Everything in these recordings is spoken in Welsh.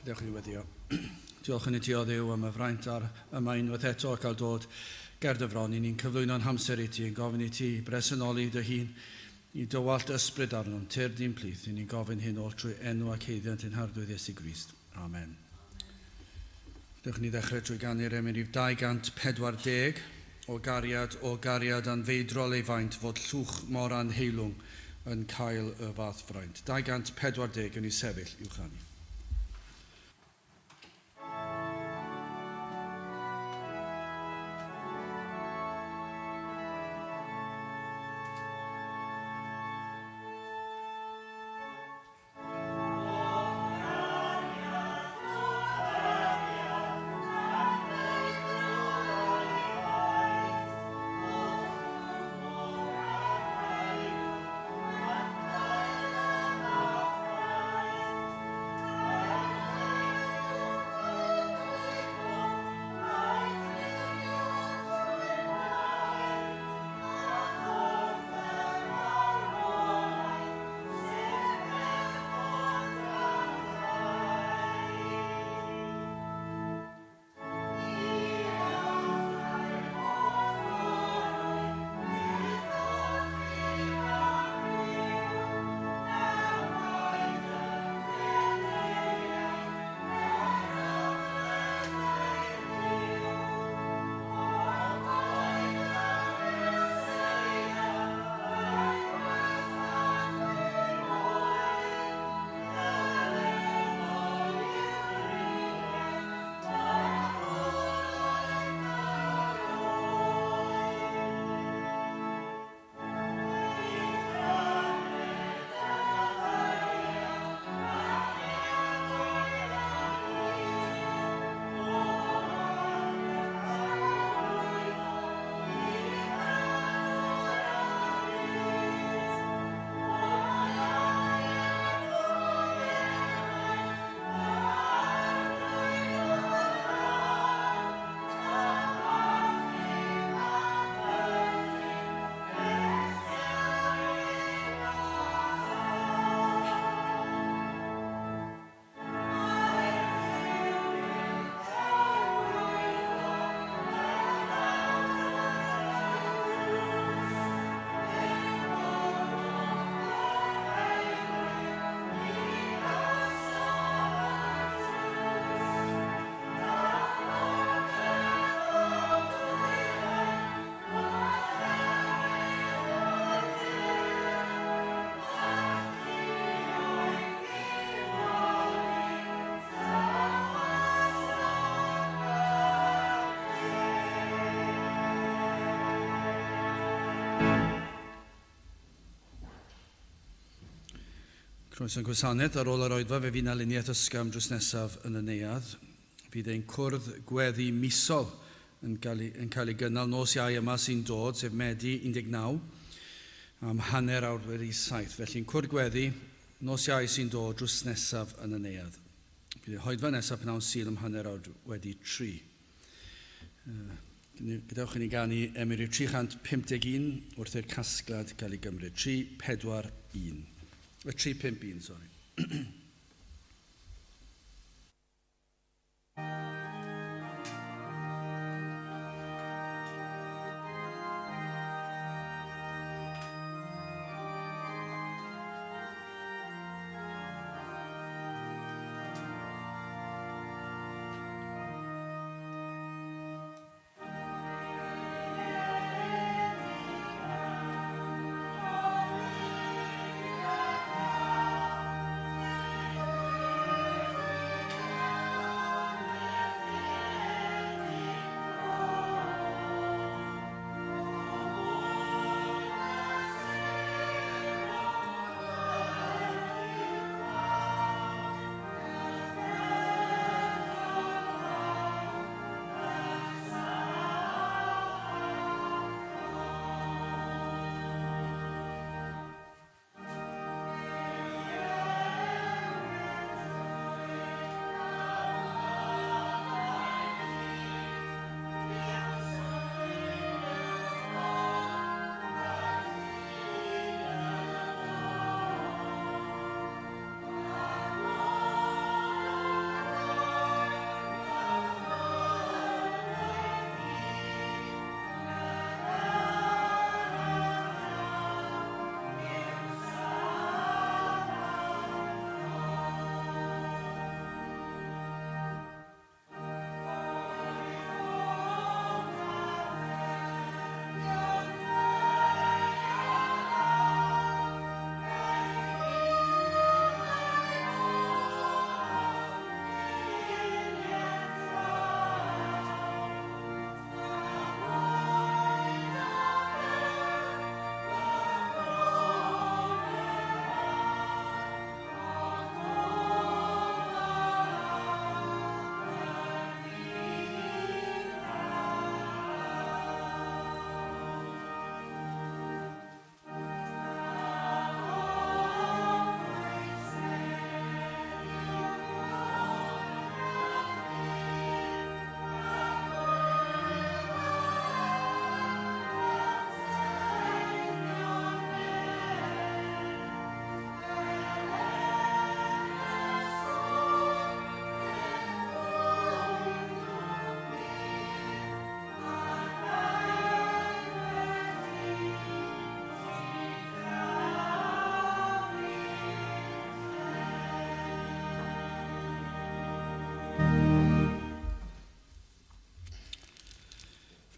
Dewch i ni weddio. Diolch yn i ti o Dduw am y fraint ar yma unwaith eto a cael dod ger dy fron i ni'n cyflwyno'n hamser i ti, yn gofyn i ti bresenoli dy hun i dywallt ysbryd arnom, tyrd i'n plith, i ni'n gofyn hyn oll trwy enw ac haeddiant ein Harglwydd Iesu Grist. Amen. Dewch ni ddechrau trwy ganu'r emyn rhif 240, o gariad, o gariad anfeidrol ei faint, fod llwch mor anheilwng yn cael y fath fraint. 240 yn ei sefyll i'w chanu. Croeso gwasanaeth ar ôl yr oedfa fe fydd 'na luniaeth ysgafn drws nesaf yn y neuadd. Fydd ein cwrdd gweddi misol yn cael ei, yn cael ei gynnal nos Iau yma sy'n dod, sef Medi 19, am 7:30. Felly'n cwrdd gweddi nos Iau sy'n dod drws nesaf yn y neuadd. Bydd y hoedfa nesaf pnawn Sul am 3:30. Gadewch i ni ganu emyn rhif 351 wrth i'r casgliad gael ei gymryd. 3, 4, 1. 3, 5, 1, sori.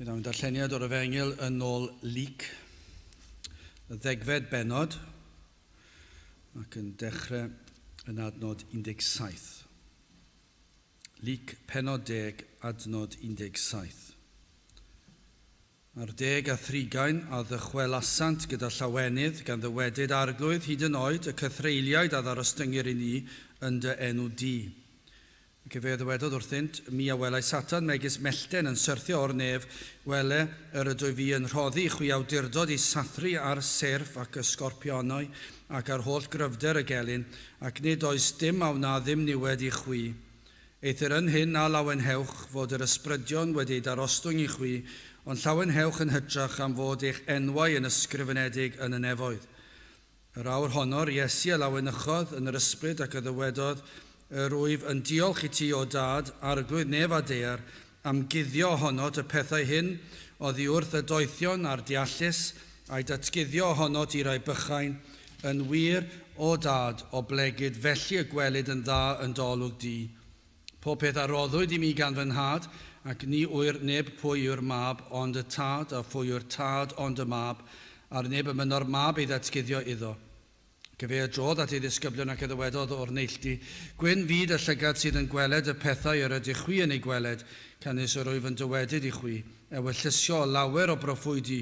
Gyda'n darlleniad o'r Efengyl yn ôl Luc, y ddegfed bennod, ac yn dechrau yn adnod 17. Luc pennod 10, adnod 17. A'r 30 a ddychwelasant gyda llawenydd gan ddywedyd Arglwydd hyd yn oed y cythreuliaid a ddarostyngir i ni yn dy enw di. Ac efe a ddywedodd wrthynt, Mi a welai Satan megis mellten yn syrthio o'r nef, wele, yr ydwyf fi yn rhoddi i chwi awdurdod i sathru ar seirff ac ysgorpionau ac ar holl gryfder y gelyn, ac nid oes dim a wna ddim niwed i chwi. Eithr yn hyn na lawenhewch fod yr ysbrydion wedi eu darostwng i chwi, ond llawenhewch yn hytrach am fod eich enwau yn ysgrifenedig yn y nefoedd. Yr awr honno'r Iesu a lawenychodd yn yr ysbryd ac a ddywedodd, Yr wyf yn diolch i ti, O Dad, Arglwydd nef a daear, am guddio ohonot y pethau hyn oddi wrth y doethion a'r deallus, a'u datguddio ohonot i rai bychain, yn wir, O Dad, oblegid felly y gwelid yn dda yn dy olwg di. Pob peth a roddwyd i mi gan fy nhad, ac ni ŵyr neb pwy yw'r mab ond y tad, a phwy yw'r tad ond y mab, a'r neb y mynno'r mab ei ddatguddio iddo. Ac efe a drodd at ei ddisgyblion ac a ddywedodd o'r neilltu, Gwyn fyd y llygad sydd yn gweled y pethau yr ydych chwi yn eu gweled, canys yr wyf yn dywedyd i chwi, ewyllysio lawer o broffwydi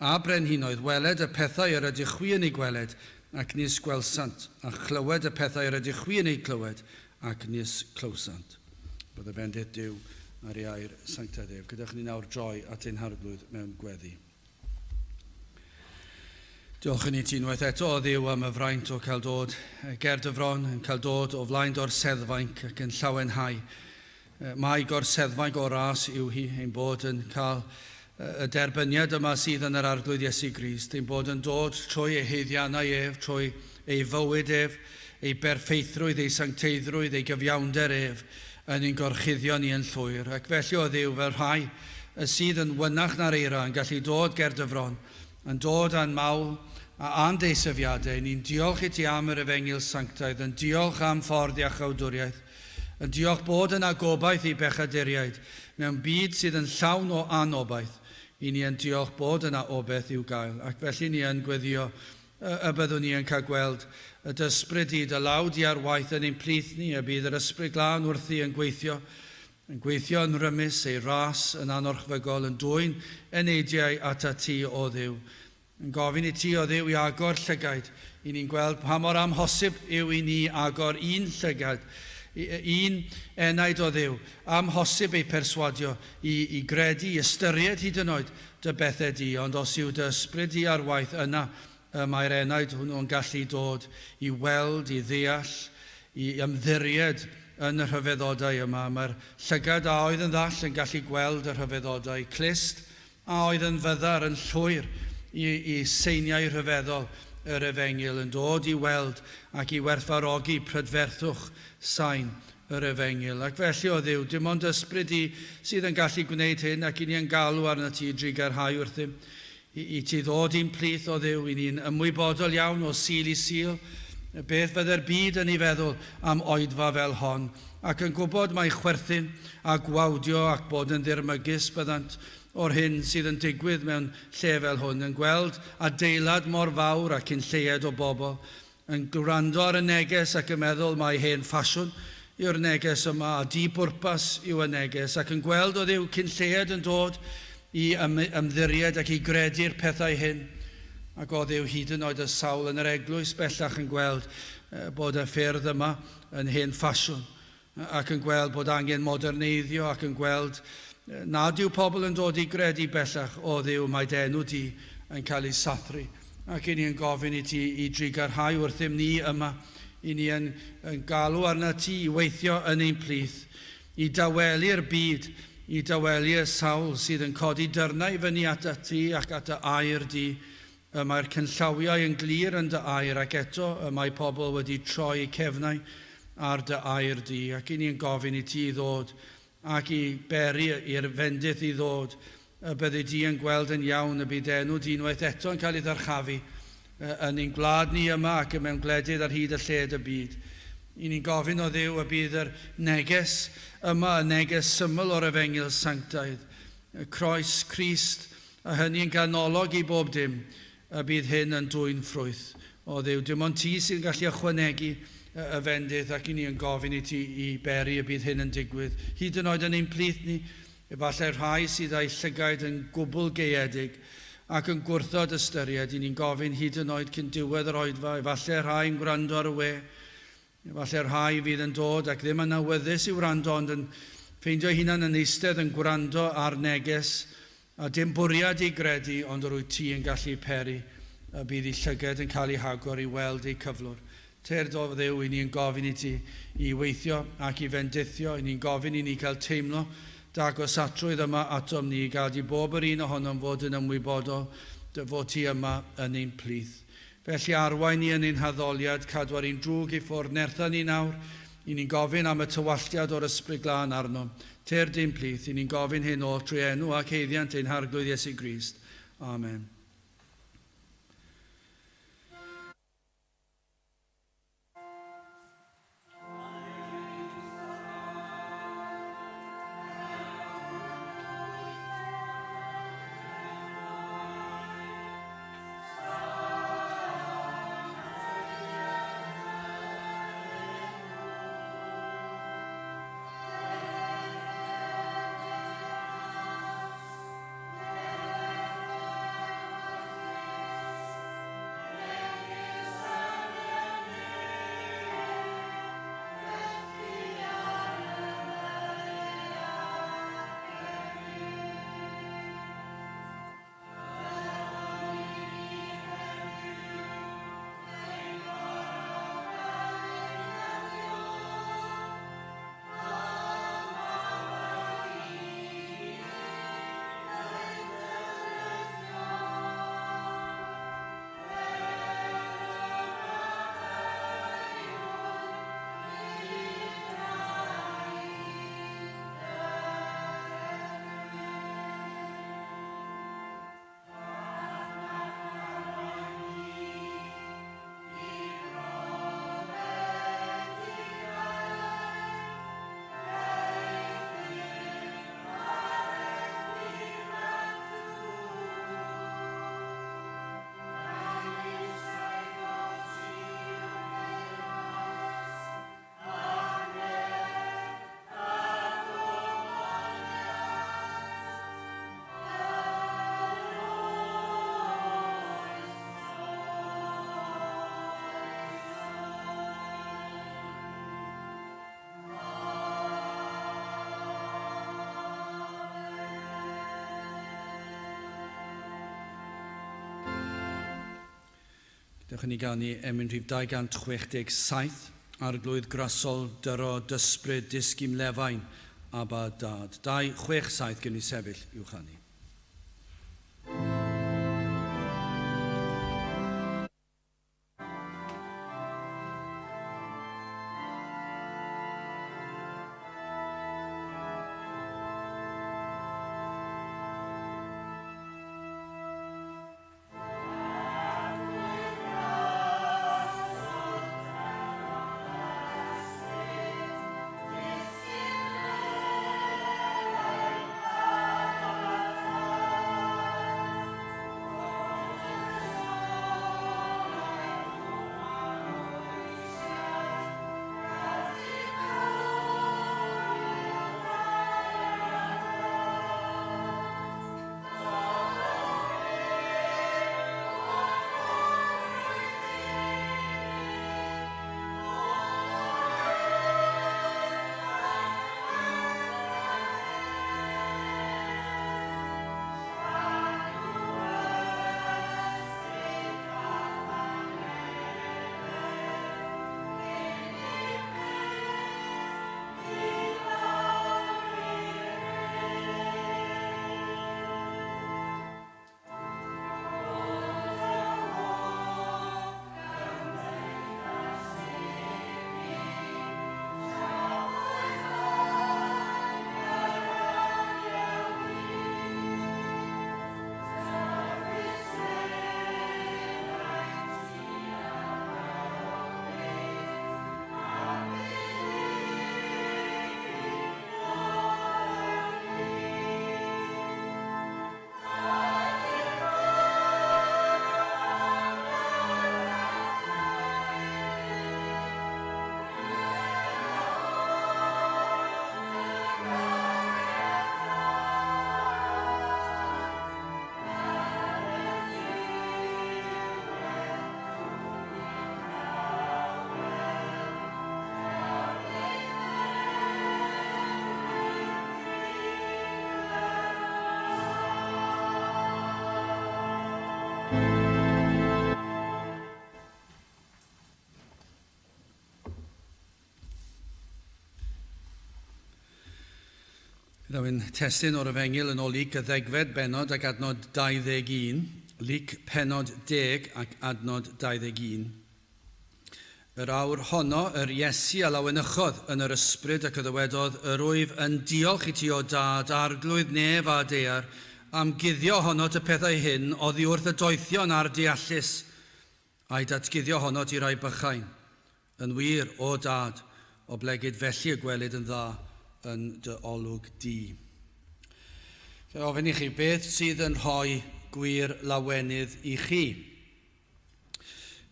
a brenhinoedd weled y pethau yr ydych chwi yn eu gweled, ac nis gwelsant, a chlywed y pethau yr ydych chwi yn eu clywed, ac nis clywsant. Bydde bendith Duw ar ei air sanctaidd ef. Gadewch ni nawr droi at ein Harglwydd mewn gweddi. Diolch yn i ti unwaith eto o Dduw am y fraint o cael dod ger dy fron, yn cael dod o flaen d'orseddfainc ac yn llawenhau. Mae gorseddfainc o ras yw hi, ein bod yn cael y derbyniad yma sydd yn yr Arglwydd Iesu Grist, ein bod yn dod trwy ei haeddiannau ef, trwy ei fywyd ef, ei berffeithrwydd, ei sancteiddrwydd, ei gyfiawnder ef, yn ein gorchuddio ni yn llwyr. Ac felly, o Dduw, fel rhai y sydd yn wynach na'r eira, yn gallu dod ger dy fron, yn dod â'n mawl a a'n deisyfiadau, ni'n diolch i ti am yr Efengyl sanctaidd, yn diolch am ffordd iachawdwriaeth, yn diolch bod yna gobaith i bechaduriaid mewn byd sydd yn llawn o anobaith, i ni yn diolch bod yna obaith i'w gael, ac felly ni yn gweddio y byddwn ni yn cael gweld y dy ysbryd di, dy law di ar waith yn ein plith ni, y bydd yr Ysbryd Glân wrthi yn gweithio, yn gweithio yn rymus, ei ras yn anorchfygol, yn dwyn eneidiau atat ti, o Dduw. Yn gofyn i ti, o Dduw, i agor llygaid, i ni'n gweld pa mor amhosib yw i ni agor un llygad, un enaid, o Dduw, amhosib eu perswadio i, i gredu, i ystyried hyd yn oed dy bethau di, ond os yw dy ysbryd di ar waith, yna y mae'r enaid hwnnw yn gallu dod i weld, i ddeall, i ymddiried yn y rhyfeddodau yma. Mae'r llygad a oedd yn ddall yn gallu gweld y rhyfeddodau, clust a oedd yn fyddar yn llwyr i, i seiniau rhyfeddol yr Efengyl, yn dod i weld ac i werthfawrogi prydferthwch sain yr Efengyl. Ac felly, o Dduw, dim ond ysbryd di sydd yn gallu gwneud hyn, ac i ni yn galw arnat ti i drugarhau wrthym, i, i ti ddod i'n plith, o Dduw, i ni'n ymwybodol iawn o Sul i Sul, beth fydde'r byd yn ei feddwl am oedfa fel hon, ac yn gwybod mai chwerthin a gwawdio ac bod yn ddirmygus byddant o'r hyn sydd yn digwydd mewn lle fel hwn, yn gweld adeilad mor fawr ac cyn lleied o bobl, yn gwrando ar y neges ac yn meddwl mai hen ffasiwn yw'r neges yma a di-bwrpas yw y neges, ac yn gweld o Dduw cyn lleied yn dod i ymddiried ac i gredu'r pethau hyn. Ac o Dduw, hyd yn oed y sawl yn yr eglwys bellach yn gweld bod y ffyrdd yma yn hen ffasiwn, ac yn gweld bod angen moderneiddio, ac yn gweld nad yw pobl yn dod i gredu bellach, o Dduw, mae dy enw di yn cael ei sathru. Ac i ni yn gofyn i ti i drugarhau wrthym ni yma, i ni yn, yn galw arnat ti i weithio yn ein plith, i dawelu'r byd, i dawelu y sawl sydd yn codi dyrnau i fyny atat ti ac at dy air di. Y mae'r canllawiau yn glir yn dy air, ac eto y mae pobl wedi troi eu cefnau ar dy air di, ac i ni yn gofyn i ti i ddod ac i beri i'r fendith i ddod, y byddi di yn gweld yn iawn y bydd enw di unwaith eto yn cael ei ddyrchafu yn ein gwlad ni yma ac mewn gwledydd ar hyd y lled y byd. I ni'n gofyn o Dduw y bydd yr neges yma, y neges syml o'r Efengyl sanctaidd, Croes Crist, a hynny yn ganolog i bob dim, y bydd hyn yn dwyn ffrwyth. O Dduw, dim ond ti sy'n gallu ychwanegu y fendith, ac i ni yn gofyn i ti i beri y bydd hyn yn digwydd. Hyd yn oed yn ein plith ni, efallai rhai sydd â'u llygaid yn gwbl gaeedig ac yn gwrthod ystyried, i ni'n gofyn hyd yn oed cyn diwedd yr oedfa, efallai rhai yn gwrando ar y we, efallai rhai fydd yn dod ac ddim yn awyddus i wrando, ond yn ffeindio hunan yn eistedd yn gwrando ar neges, a dim bwriad i gredu, ond yr wyt ti yn gallu peri y bydd eu llygaid yn cael eu hagor i weld eu cyflwr. Tyrd o Dduw, i ni'n gofyn i ti i weithio ac i fendithio, i ni'n gofyn i ni cael teimlo dy agosatrwydd yma atom ni, gad i bob yr un ohonom fod yn ymwybodol dy fod ti yma yn ein plith. Felly arwain ni yn ein haddoliad, cadw ar ein drwg i ffwrdd, nertha ni nawr, i ni'n gofyn am y tywalltiad o'r Ysbryd Glân arno. Tyrd ein plith, i ni'n gofyn hyn oll trwy enw ac haeddiant ein Harglwydd Iesu Grist. Amen. Dewch i ni ganu emyn rhif 267, Arglwydd grasol dyro d'ysbryd disg i'm lefain, Abba Dad. 267 gen i sefyll i'w chanu. Yes, Byddaf yn testun o'r Efengyl yn ôl Luc y ddegfed bennod ac adnod 21. Luc pennod 10 ac adnod 21. Yr awr honno, yr Iesu a lawenychodd yn yr ysbryd ac y ddywedodd, Yr wyf yn diolch i ti o Dad, Arglwydd nef a daear, am guddio honot y pethau hyn oddi wrth y doethion a'r deallus, a'i datguddio honot i rai bychain. Yn wir, o Dad, oblegid felly y gwelid yn dda yn dy olwg di. Fe ofyn i chi, beth sydd yn rhoi gwir lawenydd i chi?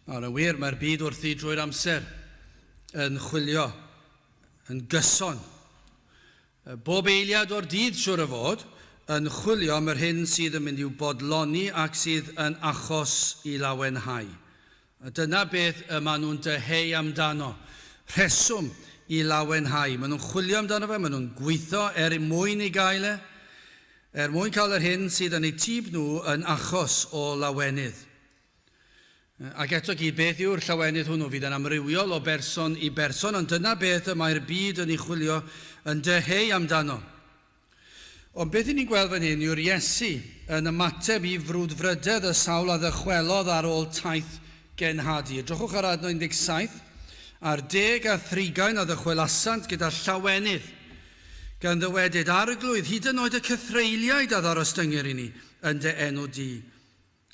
Nawr, yn wir, mae'r byd wrthi drwy'r amser yn chwilio, yn gyson. Bob eiliad o'r dydd, siwr o fod, yn chwilio am yr hyn sydd yn mynd i'w bodloni ac sydd yn achos i lawenhau. A dyna beth y maen nhw'n dyheu amdano. Rheswm i lawenhau. Maen nhw'n chwilio amdano fe, maen nhw'n gweithio er mwyn ei gael e, er mwyn cael yr hyn sydd yn eu tyb nhw yn achos o lawenydd. Ac eto gyd, beth yw'r llawenydd hwnnw? Fydd yn amrywiol o berson i berson, ond dyna beth y mae'r byd yn ei chwilio yn dyheu amdano. Ond beth 'y ni'n gweld fan hyn yw'r Iesu yn ymateb i frwdfrydedd y sawl a ddychwelodd ar ôl taith genhadu. Edrychwch ar adnod 17, a'r deg a thrigain a ddychwelasant gyda llawenydd, gan ddywedyd, Arglwydd, hyd yn oed y cythreuliaid a ddarostyngir i ni yn dy enw di.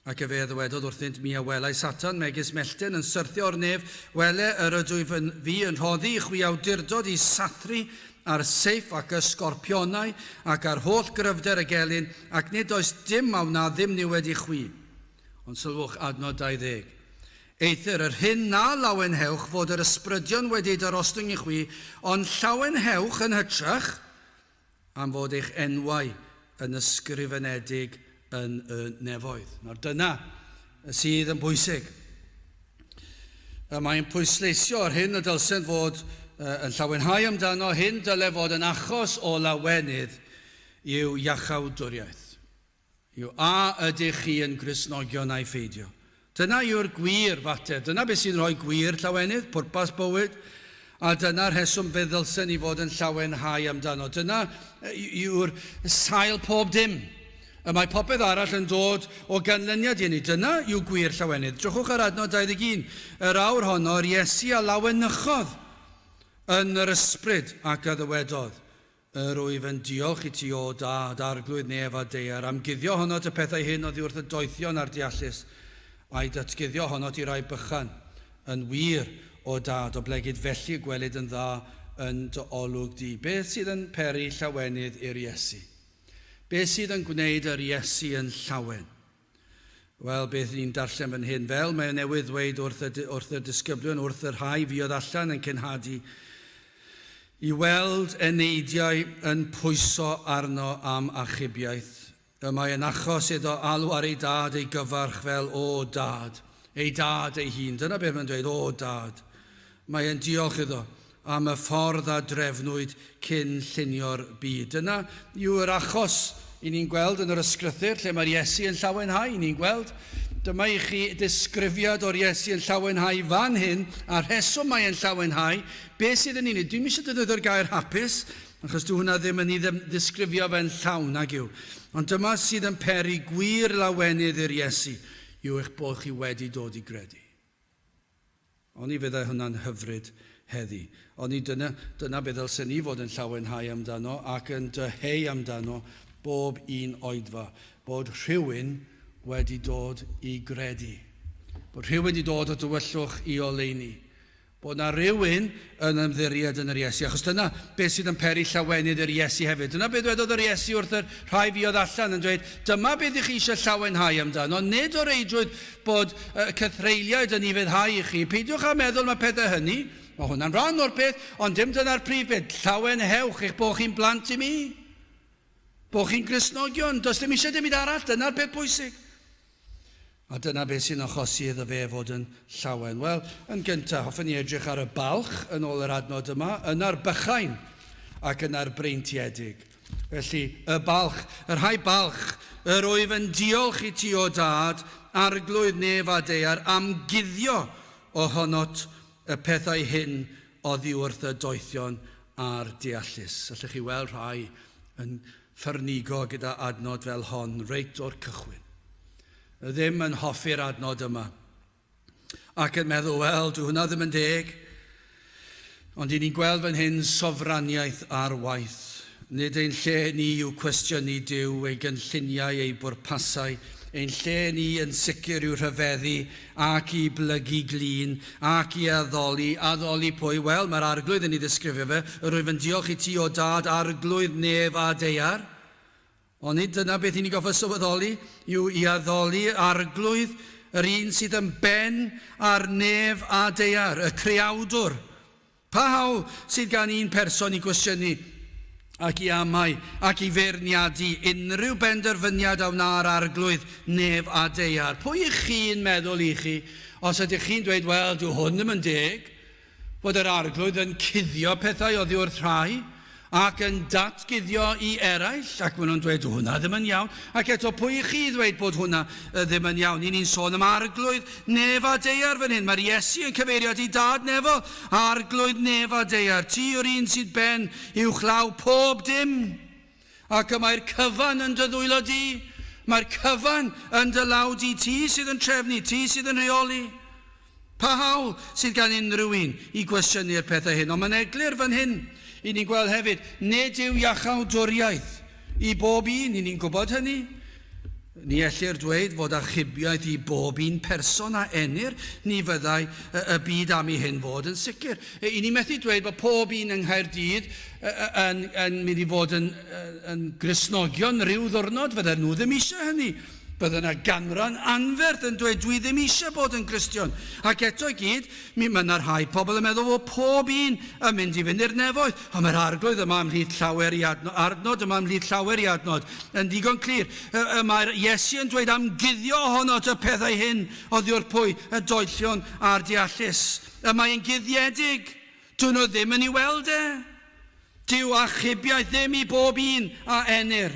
Ac efe a ddywedodd wrthynt, Mi a welai Satan megis mellten yn syrthio o'r nef, wele, yr ydwyf yn, fi yn rhoddi i chwi awdurdod i sathru ar seiff ac ysgorpionau ac ar holl gryfder y gelyn, ac nid oes dim a wna ddim niwed i chwi. Ond sylwch adnod 20. Eithr yr hyn na lawenhewch fod yr ysbrydion wedi eu darostwng i chwi, ond llawenhewch yn hytrach am fod eich enwau yn ysgrifenedig yn y nefoedd. Nawr dyna sydd yn bwysig. Y mae'n pwysleisio yr hyn y dylsent fod yn llawenhau amdano, hyn dyle fod yn achos o lawenydd i'w iachawdwriaeth. Yw a ydych chi yn Gristnogion ai pheidio? Dyna yw'r gwir fater. Dyna beth sy'n rhoi gwir llawenydd, pwrpas bywyd, a dyna'r rheswm fe ddylsen ni fod yn llawenhau amdano. Dyna yw'r sail pob dim. Y mae popeth arall yn dod o ganlyniad i hynny. Dyna yw gwir llawenydd. Drychwch ar adnod 21. Yr awr honno, yr Iesu a lawenychodd yn yr ysbryd ac a ddywedodd, Yr wyf yn diolch i ti, O Dad, Arglwydd nef a daear, am guddio honot y pethau hyn oddi wrth y doethion a'r deallus, a'u datguddio honot i rai bychan. Yn wir, O Dad, oblegid felly y gwelid yn dda yn dy olwg di. Beth sydd yn peri llawenydd i'r Iesu? Beth sydd yn gwneud yr Iesu yn llawen? Wel, beth ni'n darllen fan hyn, fel mae o newydd ddweud wrth y, wrth y disgyblion, wrth y rhai fuodd allan yn cenhadu, i weld eneidiau yn pwyso arno am achubiaeth. Y mae yn achos iddo alw ar ei dad ei gyfarch fel, O dad, ei dad ei hun. Dyna beth mae'n dweud, O dad. Mae e'n diolch iddo am y ffordd a drefnwyd cyn llunio'r byd. Dyna yw'r achos i ni'n gweld yn yr ysgrythur lle mae'r Iesu yn llawenhau. I ni'n gweld, dyma i chi disgrifiad o'r Iesu yn llawenhau fan hyn, a rheswm mae e'n llawenhau, beth sydd yn unig. Dwi'm eisiau defnyddio'r gair hapus, achos dyw hwnna ddim yn ei ddisgrifio fe'n llawn, nag yw. Ond dyma sydd yn peri gwir lawenydd i'r Iesu, yw eich bod chi wedi dod i gredu. Oni fyddai hwnna'n hyfryd heddi? Oni dyna, dyna be ddylsen ni fod yn llawenhau amdano ac yn dyheu amdano bob un oedfa, bod rhywun wedi dod i gredu. Bod rhywun wedi dod o dywyllwch i oleuni. Bod 'na rywun yn ymddiried yn yr Iesu, achos dyna beth sydd yn peri llawenydd i'r Iesu hefyd. Dyna beth dwedodd yr Iesu wrth y rhai fuodd allan yn dweud, dyma beth i chi eisiau llawenhau amdano, nid o reidrwydd bod y cythreuliaid yn ufuddhau i chi. Peidiwch â meddwl mae pethau hynny, mae hwnna'n rhan o'r peth, ond dim dyna'r prif beth. Llawenhewch eich bod chi'n blant i mi. Bod chi'n Gristnogion, does dim eisiau dim byd arall, dyna'r peth pwysig. A dyna beth sy'n achosi iddo fe fod yn llawen. Wel, yn gyntaf, hoffen ni edrych ar y balch yn ôl yr adnod yma, yna'r bychain ac yna'r breintiedig. Felly, y balch, y rhai balch, yr wyf yn diolch i ti, o Dad, Arglwydd nef a daear, am guddio ohonot y pethau hyn oddi wrth y doethion a'r deallus. Allech chi weld rhai yn ffyrnigo gyda adnod fel hon reit o'r cychwyn. Ddim yn hoffi'r adnod yma. Ac yn meddwl, wel, dwi hwnna ddim yn deg. Ond i ni'n gweld fan hyn sofraniaeth ar waith. Nid ein lle ni yw cwestiynu Duw, ei gynlluniau, ei bwrpasau. Ein lle ni yn sicr yw rhyfeddu ac i blygu glin ac i addoli. Addoli pwy? Wel, mae'r Arglwydd yn ei ddisgrifio fe. Yr wyf yn diolch i ti, o Dad, Arglwydd nef a daear. Onid dyna beth i ni goffa sylweddoli, yw i addoli Arglwydd, yr un sydd yn ben ar nef a daear, y Creawdwr. Pa hawl sydd gan un person i gwestiynu ac i amau ac i feirniadu unrhyw benderfyniad a wna'r Arglwydd nef a daear? Pwy ych chi'n meddwl i chi, os ydych chi'n dweud, wel, dyw hwn ddim yn deg, fod yr Arglwydd yn cuddio pethau oddi wrth rhai, ac yn datguddio i eraill, ac maen nhw'n dweud, dyw hwnna ddim yn iawn. Ac eto, pwy i chi ddweud bod hwnna ddim yn iawn? I ni'n sôn am Arglwydd nef a daear fan hyn. Mae'r Iesu yn cyfeirio at ei dad nefol, Arglwydd nef a daear. Ti yw'r un sydd ben uwchlaw pob dim. Ac y mae'r cyfan yn dy ddwylo di. Mae'r cyfan yn dy law di. Ti sydd yn trefnu, ti sydd yn rheoli. Pa hawl sydd gan unrhyw un i gwestiynu'r pethau hyn? Ond mae'n eglur fan hyn, i ni'n gweld hefyd, nid yw iachawdwriaeth i bob un, i ni'n gwybod hynny. Ni ellir dweud fod achubiaeth i bob un person a enir, ni fyddai y byd am i hyn fod yn sicr. I ni methu dweud bod pob un yng Nghaerdydd yn, yn mynd i fod yn, yn Gristnogion rhyw ddwrnod, fydden nhw ddim eisiau hynny. Bydde yna ganran anferth yn dweud, dwi ddim eisiau bod yn Gristion. Ac eto i gyd, mi mae yna rhai pobl yn meddwl fod pob un yn mynd i fynd i'r nefoedd. Ond mae'r Arglwydd yma ymhlith llawer i adnod, adnod yma ymhlith llawer i adnod, yn ddigon clir. Y, y mae'r Iesu yn dweud am guddio ohono y pethau hyn oddi wrth pwy? Y doellion a'r deallus. Y mae yn guddiedig. Dyn nhw ddim yn ei weld e. Dyw achubiaeth ddim i bob un a enir.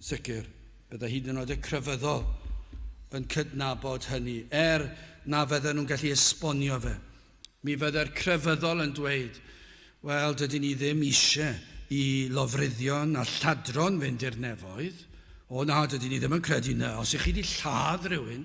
Sicr, bydde hyd yn oed y crefyddol yn cydnabod hynny, er na fydden nhw'n gallu esbonio fe. Mi fydde'r crefyddol yn dweud, wel, dydyn ni ddim eisiau i lofruddion a lladron fynd i'r nefoedd. O na, dydyn ni ddim yn credu na. Os ych chi wedi lladd rhywun,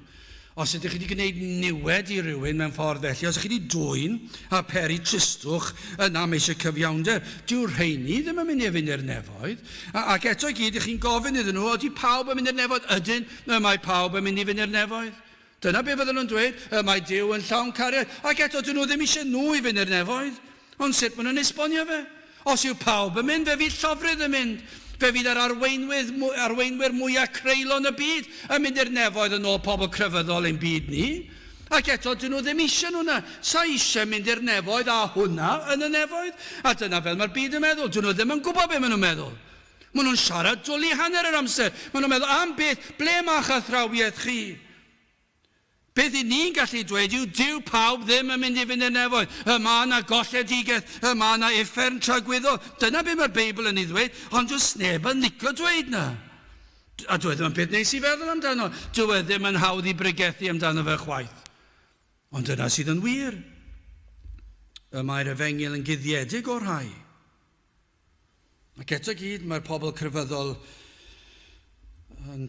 Os ydych chi wedi gwneud niwed i rywun mewn ffordd felly, os ydych chi wedi dwyn a peri tristwch, yna mae eisiau cyfiawnder. Dyw'r rheini ddim yn mynd i fynd i'r nefoedd. A, ac eto i gyd, ych chi'n gofyn iddyn nhw, ydy pawb yn mynd i'r nefoedd? Ydyn, y mae pawb yn mynd i fynd i'r nefoedd. Dyna be fydden nhw'n dweud, y mae Duw yn llawn cariad. Ac eto, dyn nhw ddim eisiau nhw i fynd i'r nefoedd. Ond sut maen nhw'n esbonio fe? Os yw pawb yn mynd, fe fydd llofrudd yn mynd. Fe fydd yr arweinwydd, arweinwyr mwyaf creulon y byd yn mynd i'r nefoedd yn ôl pobl crefyddol ein byd ni. Ac eto, dyn nhw ddim eisiau nhw na. Sa eisiau mynd i'r nefoedd a hwnna yn y nefoedd. A dyna fel mae'r byd yn meddwl. Dyn nhw ddim yn gwybod beth maen nhw'n meddwl. Maen nhw'n siarad dwli hanner yr amser. Maen nhw'n meddwl, am beth, ble mae'ch athrawiaeth chi? Beth i ni'n gallu dweud yw dyw pawb ddim yn mynd i fynd i'r nefoedd. Y mae yna golledigaeth, y mae yna uffern tragwyddol. Dyna beth mae'r Beibl yn ei ddweud, ond does neb yn licio dweud na. A dwi e ddim yn peth neis i feddwl amdano. Dyw e ddim yn hawdd i bregethu amdano fe chwaith. Ond dyna sydd yn wir. Y mae'r efengyl yn guddiedig o'r rhai. Ac eto gyd, mae'r pobl crefyddol yn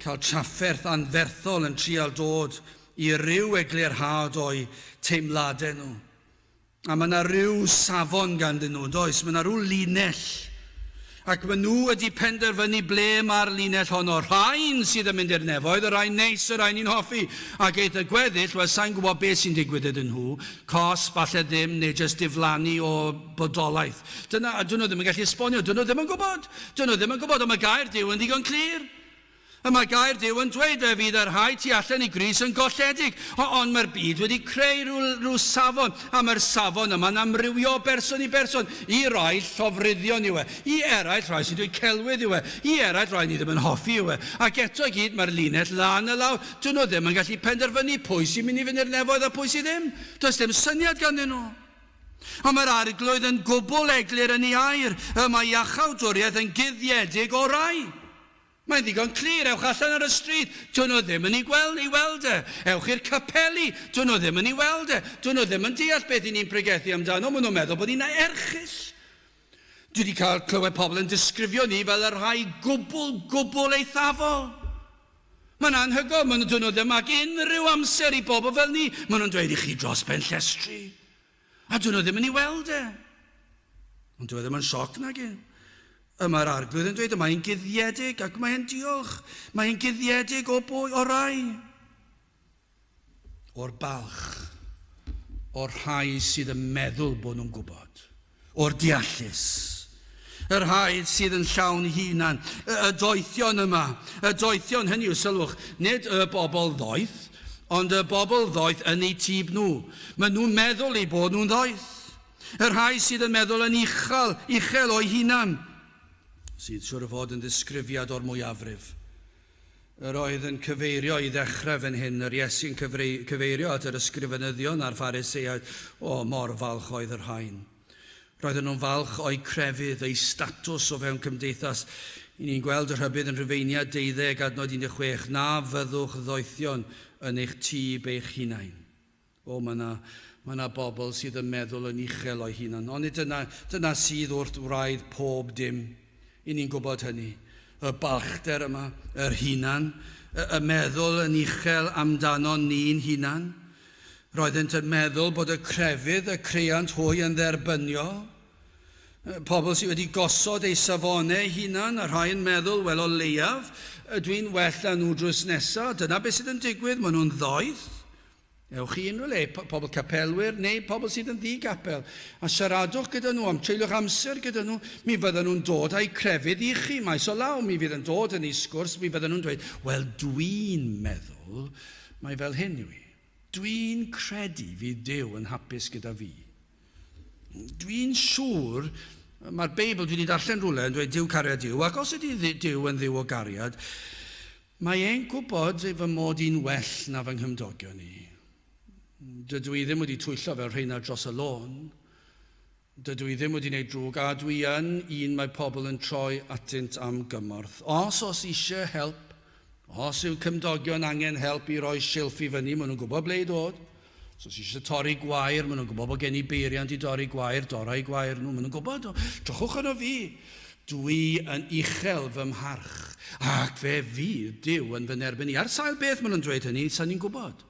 cael trafferth anferthol yn trial dod i ryw eglurhad o'u teimladau nhw. A mae yna ryw safon ganddyn nhw, does? Mae yna ryw linell. Ac maen nhw wedi penderfynu ble mae'r linell honno. Rhain sydd yn mynd i'r nefoedd, y rhai neis, y rhai ni'n hoffi. Ac eith y gweddill, wel, sa'n gwybod beth sy'n digwydd iddyn nhw. Cos, falle ddim, neu jyst diflannu o bodolaeth. Dyna, a dyn nhw ddim yn gallu esbonio, dyn nhw ddim yn gwybod. Dyn nhw ddim yn gwybod, ond mae gair Duw yn ddigon clir. A mae gair Duw yn dweud fe fydd y rhai tu allan i Grist yn golledig. O, ond mae'r byd wedi creu rhyw, rhyw safon, a mae'r safon yma'n amrywio o berson i berson. I rai, llofruddion yw e. I eraill, rhai sy'n dweud celwydd yw e. I eraill, rhai ni ddim yn hoffi yw e. Ac eto i gyd, mae'r linell lan a lawr. Dyn nhw ddim yn gallu penderfynu pwy sy'n mynd i fynd i'r nefoedd a pwy sydd ddim. Does dim syniad ganddyn nhw. Ond mae'r Arglwydd yn gwbl eglur yn ei air, y mae iachawdwriaeth yn guddiedig o rai. Mae'n ddigon clir, ewch allan ar y stryd, dyn nhw ddim yn ei gweld, ei weld e. Ewch i'r capeli, dyn nhw ddim yn ei weld e. Dyn nhw ddim yn deall beth i ni'n pregethu amdano, maen nhw'n meddwl bod ni'n erchyll. Dwi wedi cael clywed pobl yn disgrifio ni fel y rhai gwbl, gwbl eithafol. Mae'n anhygoel, maen nhw, nhw ddim ag unrhyw amser i bobl fel ni. Maen nhw'n dweud i chi dros ben llestri. A dyn nhw ddim yn ei weld e. Ond dwi e ddim yn sioc nag e. Y mae'r arglwydd yn dweud, y mae'n guddiedig ac mae'n diolch. Mae'n guddiedig o bwy, o rai. O'r balch, o'r rhai sydd yn meddwl bod nhw'n gwybod, o'r deallus, y rhai sydd yn llawn hunan, y, y doethion yma, y doethion hynny yw, sylwch, nid y bobl ddoeth, ond y bobl ddoeth yn eu tîb nhw. Maen nhw'n meddwl eu bod nhw'n ddoeth. Y rhai sydd yn meddwl yn uchel, uchel o'i hunan, sydd siwr o fod yn ddisgrifiad o'r mwyafrif. Yr oedd yn cyfeirio i ddechrau fan hyn, yr Iesu'n cyfeirio at yr ysgrifenyddion a'r Phariseaid. O, mor falch oedd y rhain. Roedden nhw'n falch o'u crefydd, eu statws o fewn cymdeithas. I ni'n gweld y rhybudd yn Rhufeiniad 12 adnod 16, na fyddwch ddoethion yn eich tŷb eich hunain. O, mae yna, mae yna bobl sydd yn meddwl yn uchel o'i hunan. Ond nid dyna, dyna sydd wrth wraidd pob dim. I ni'n gwybod hynny. Y balchder yma, yr hunan, y, y meddwl yn uchel amdano ni'n hunan. Roeddent yn meddwl bod y crefydd, y creant hwy yn dderbyniol. Pobl sydd wedi gosod eu safonau hunan, a rhai yn meddwl, wel o leiaf, dwi'n well na nhw drws nesaf. Dyna beth sydd yn digwydd, maen nhw'n ddoeth. Ewch i unrhyw le, pobl capelwyr neu pobl sydd yn ddi-gapel, a siaradwch gyda nhw, am treuliwch amser gyda nhw, mi fydden nhw'n dod â'u crefydd i chi, maes o law, mi fydd yn dod yn eu sgwrs, mi fydden nhw'n dweud, wel dwi'n meddwl, mae fel hyn yw i. Dwi'n credu fydd Duw yn hapus gyda fi. Dwi'n siŵr, mae'r Beibl dwi wedi darllen rhywle yn dweud Duw cariad yw, ac os ydy Duw yn ddiw o gariad, mae e'n gwybod fy mod i'n well na fy nghymdogion i. Dydw i ddim wedi twyllo fel rheina dros y lôn. Dydw i ddim wedi gwneud drwg, a dwi yn un mae pobl yn troi atynt am gymorth. Os oes eisiau help, os yw cymdogion angen help i roi silff i fyny, maen nhw'n gwybod ble i ddod. So os eisiau torri gwair, maen nhw'n gwybod bod gen i beiriant i dorri gwair, dorau gwair nhw, maen nhw'n gwybod, drychwch arno fi. Dwi yn uchel fy mharch, ac fe fydd Duw yn fy nerbyn i. Ar sail beth maen nhw'n dweud hynny, sa'n ni'n gwybod.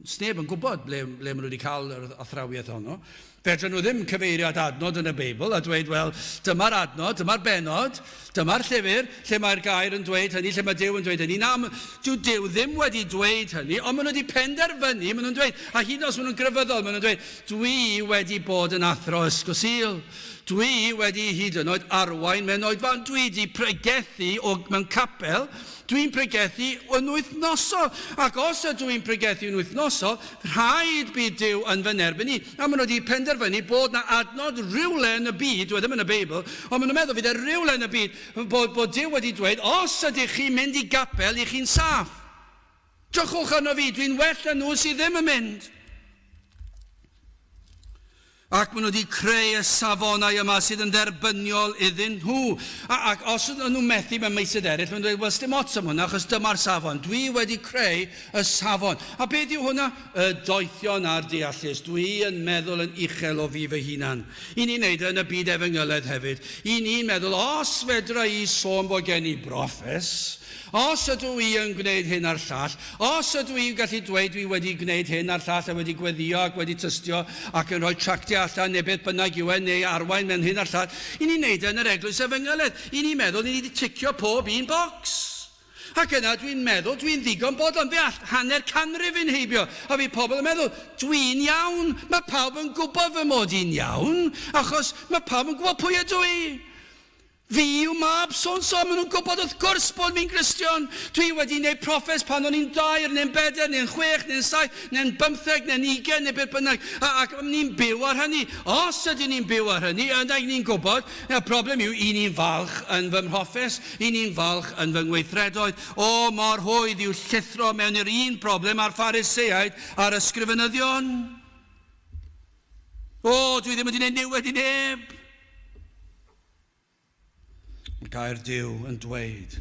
Sneb yn gwybod ble, ble maen nhw wedi cael yr athrawiaeth honno. Fedrwn nhw ddim cyfeirio at adnod yn y Beibl a dweud, wel, dyma'r adnod, dyma'r benod, dyma'r llyfr lle mae'r gair yn dweud hynny, lle mae Duw yn dweud hynny. Na, dyw Duw ddim wedi dweud hynny, ond maen nhw wedi penderfynu, maen nhw'n dweud, a hyd yn oed os maen nhw'n grefyddol, maen nhw'n dweud, dwi wedi bod yn athro ysgol Sul, dwi wedi hyd yn oed arwain mewn oedfaon, dwi wedi pregethu o, mewn capel, Dwi'n pregethu yn wythnosol, ac os ydw i'n pregethu yn wythnosol, rhaid bydd Duw yn fy nerbyn i. A maen nhw wedi penderfynu bod na adnod rhywle yn y byd, dyw e ddim yn y Beibl, ond maen nhw'n meddwl fydd e rhywle yn y byd, bod, bod Duw wedi dweud, os ydych chi'n mynd i gapel, i chi'n saff. Drychwch arno fi, dwi'n well na nhw sydd ddim yn mynd. Ac maen nhw wedi creu y safonau yma sydd yn dderbyniol iddyn nhw. A, ac os ydyn nhw'n methu mewn meysydd eraill, maen nhw'n dweud, wel, sdim ots am hwnna, achos dyma'r safon. Dwi wedi creu y safon. A beth yw hwnna? Y doethion a'r deallus. Dwi yn meddwl yn uchel o fi fy hunan. I ni'n neud e yn y byd efengylaidd hefyd. I ni'n meddwl, os fedra i sôn bod gen i broffes, Os ydw i yn gwneud hyn a'r llall, os ydw i'n gallu dweud dwi wedi gwneud hyn a'r llall a wedi gweddio ac wedi tystio ac yn rhoi tractiau allan neu beth bynnag yw e, neu arwain mewn hyn a'r llall, i ni'n neud e yn yr eglwys efengylaidd. I ni'n meddwl ni wedi ticio pob un bocs. Ac yna dwi'n meddwl dwi'n ddigon bodlon. Fe all hanner canrif fynd heibio a fydd pobl yn meddwl, dwi'n iawn, mae pawb yn gwybod fy mod i'n iawn, achos mae pawb yn gwybod pwy ydw i. Fi yw mab so-and-so, maen nhw'n gwybod wrth gwrs bod fi'n Gristion. Dwi wedi gwneud proffes pan o'n i'n dair, neu'n bedair, neu'n chwech, neu'n saith, neu'n bymtheg, neu'n ugain, neu beth bynnag. A, ac ni'n byw ar hynny. Os ydyn ni'n byw ar hynny, yna ni'n gwybod, y broblem yw, i ni'n falch yn fy mhroffes, i ni'n falch yn fy ngweithredoedd. O, mor hwydd yw llithro mewn i'r un broblem â'r Phariseaid a'r ysgrifenyddion. O, dwi ddim wedi gwneud niwed i neb. Mae gair Duw yn dweud,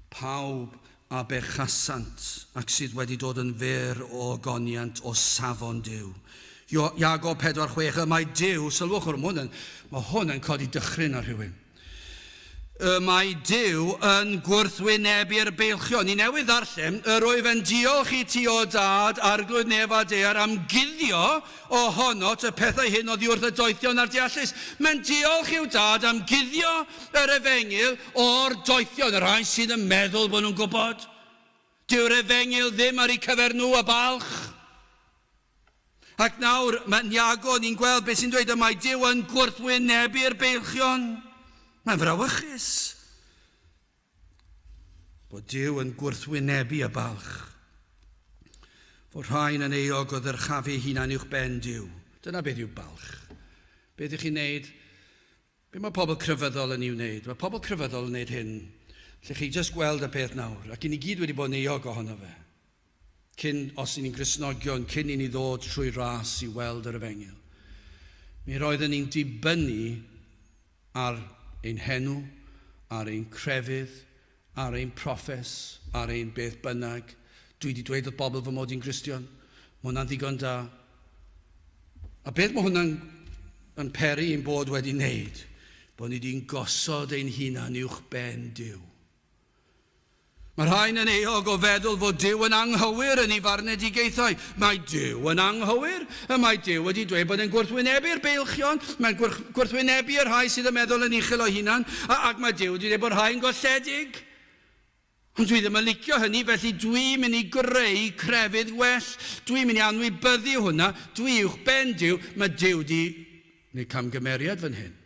pawb a bechasant ac sydd wedi dod yn fyr o ogoniant o safon Duw. Iago 4:6, y mae Duw, sylwch o'r hwn, mae hwn yn codi dychryn ar rhywun. Y mae Duw yn gwrthwynebu'r beilchion. Ni newydd ddarllen, yr wyf yn diolch i ti o dad, arglwydd nef a daear, am guddio ohonot y pethau hyn oddi wrth y doethion a'r deallus. Mae'n diolch i'w dad am guddio yr efengyl o'r doethion, y rhai sydd yn meddwl bod nhw'n gwybod. Dyw'r efengyl ddim ar eu cyfer nhw y balch. Ac nawr, mae Iago, ni'n gweld beth sy'n dweud, y mae Duw yn gwrthwynebu'r beilchion. Mae'n frawychus bod Duw yn gwrthwynebu y balch. Fod rhain yn euog o ddyrchafu hunan uwch ben Duw. Dyna beth yw balch. Beth ych chi'n neud? Be mae pobl crefyddol yn ei wneud? Mae pobl crefyddol yn wneud hyn. Lle chi jyst gweld y peth nawr, ac i ni gyd wedi bod yn euog ohono fe. Cyn, os i ni'n Gristnogion, cyn i ni ddod trwy ras i weld yr efengyl. Mi roedden ni'n dibynnu ar ein henw, ar ein crefydd, ar ein proffes, ar ein beth bynnag. Dwi wedi dweud wrth bobl fy mod i'n Gristion. Mae hwnna'n ddigon da. A beth mae hwnna'n yn peri i'n bod wedi wneud? Bod ni wedi'n gosod ein hunan uwch ben Duw. Mae rhain yn euog o feddwl fod Duw yn anghywir yn ei farnedigaethau. Mae Duw yn anghywir. Y mae Duw wedi dweud bod e'n gwrthwynebu'r beilchion. Mae'n gwrthwynebu y rhai sydd yn meddwl yn uchel o'i hunan. Ac mae Duw wedi dweud bod rhai yn golledig. Ond dwi ddim yn licio hynny, felly dwi'n mynd i greu crefydd well. Dwi'n mynd i anwybyddu hwnna. Dwi uwch ben Duw. Mae Duw wedi gwneud camgymeriad fan hyn.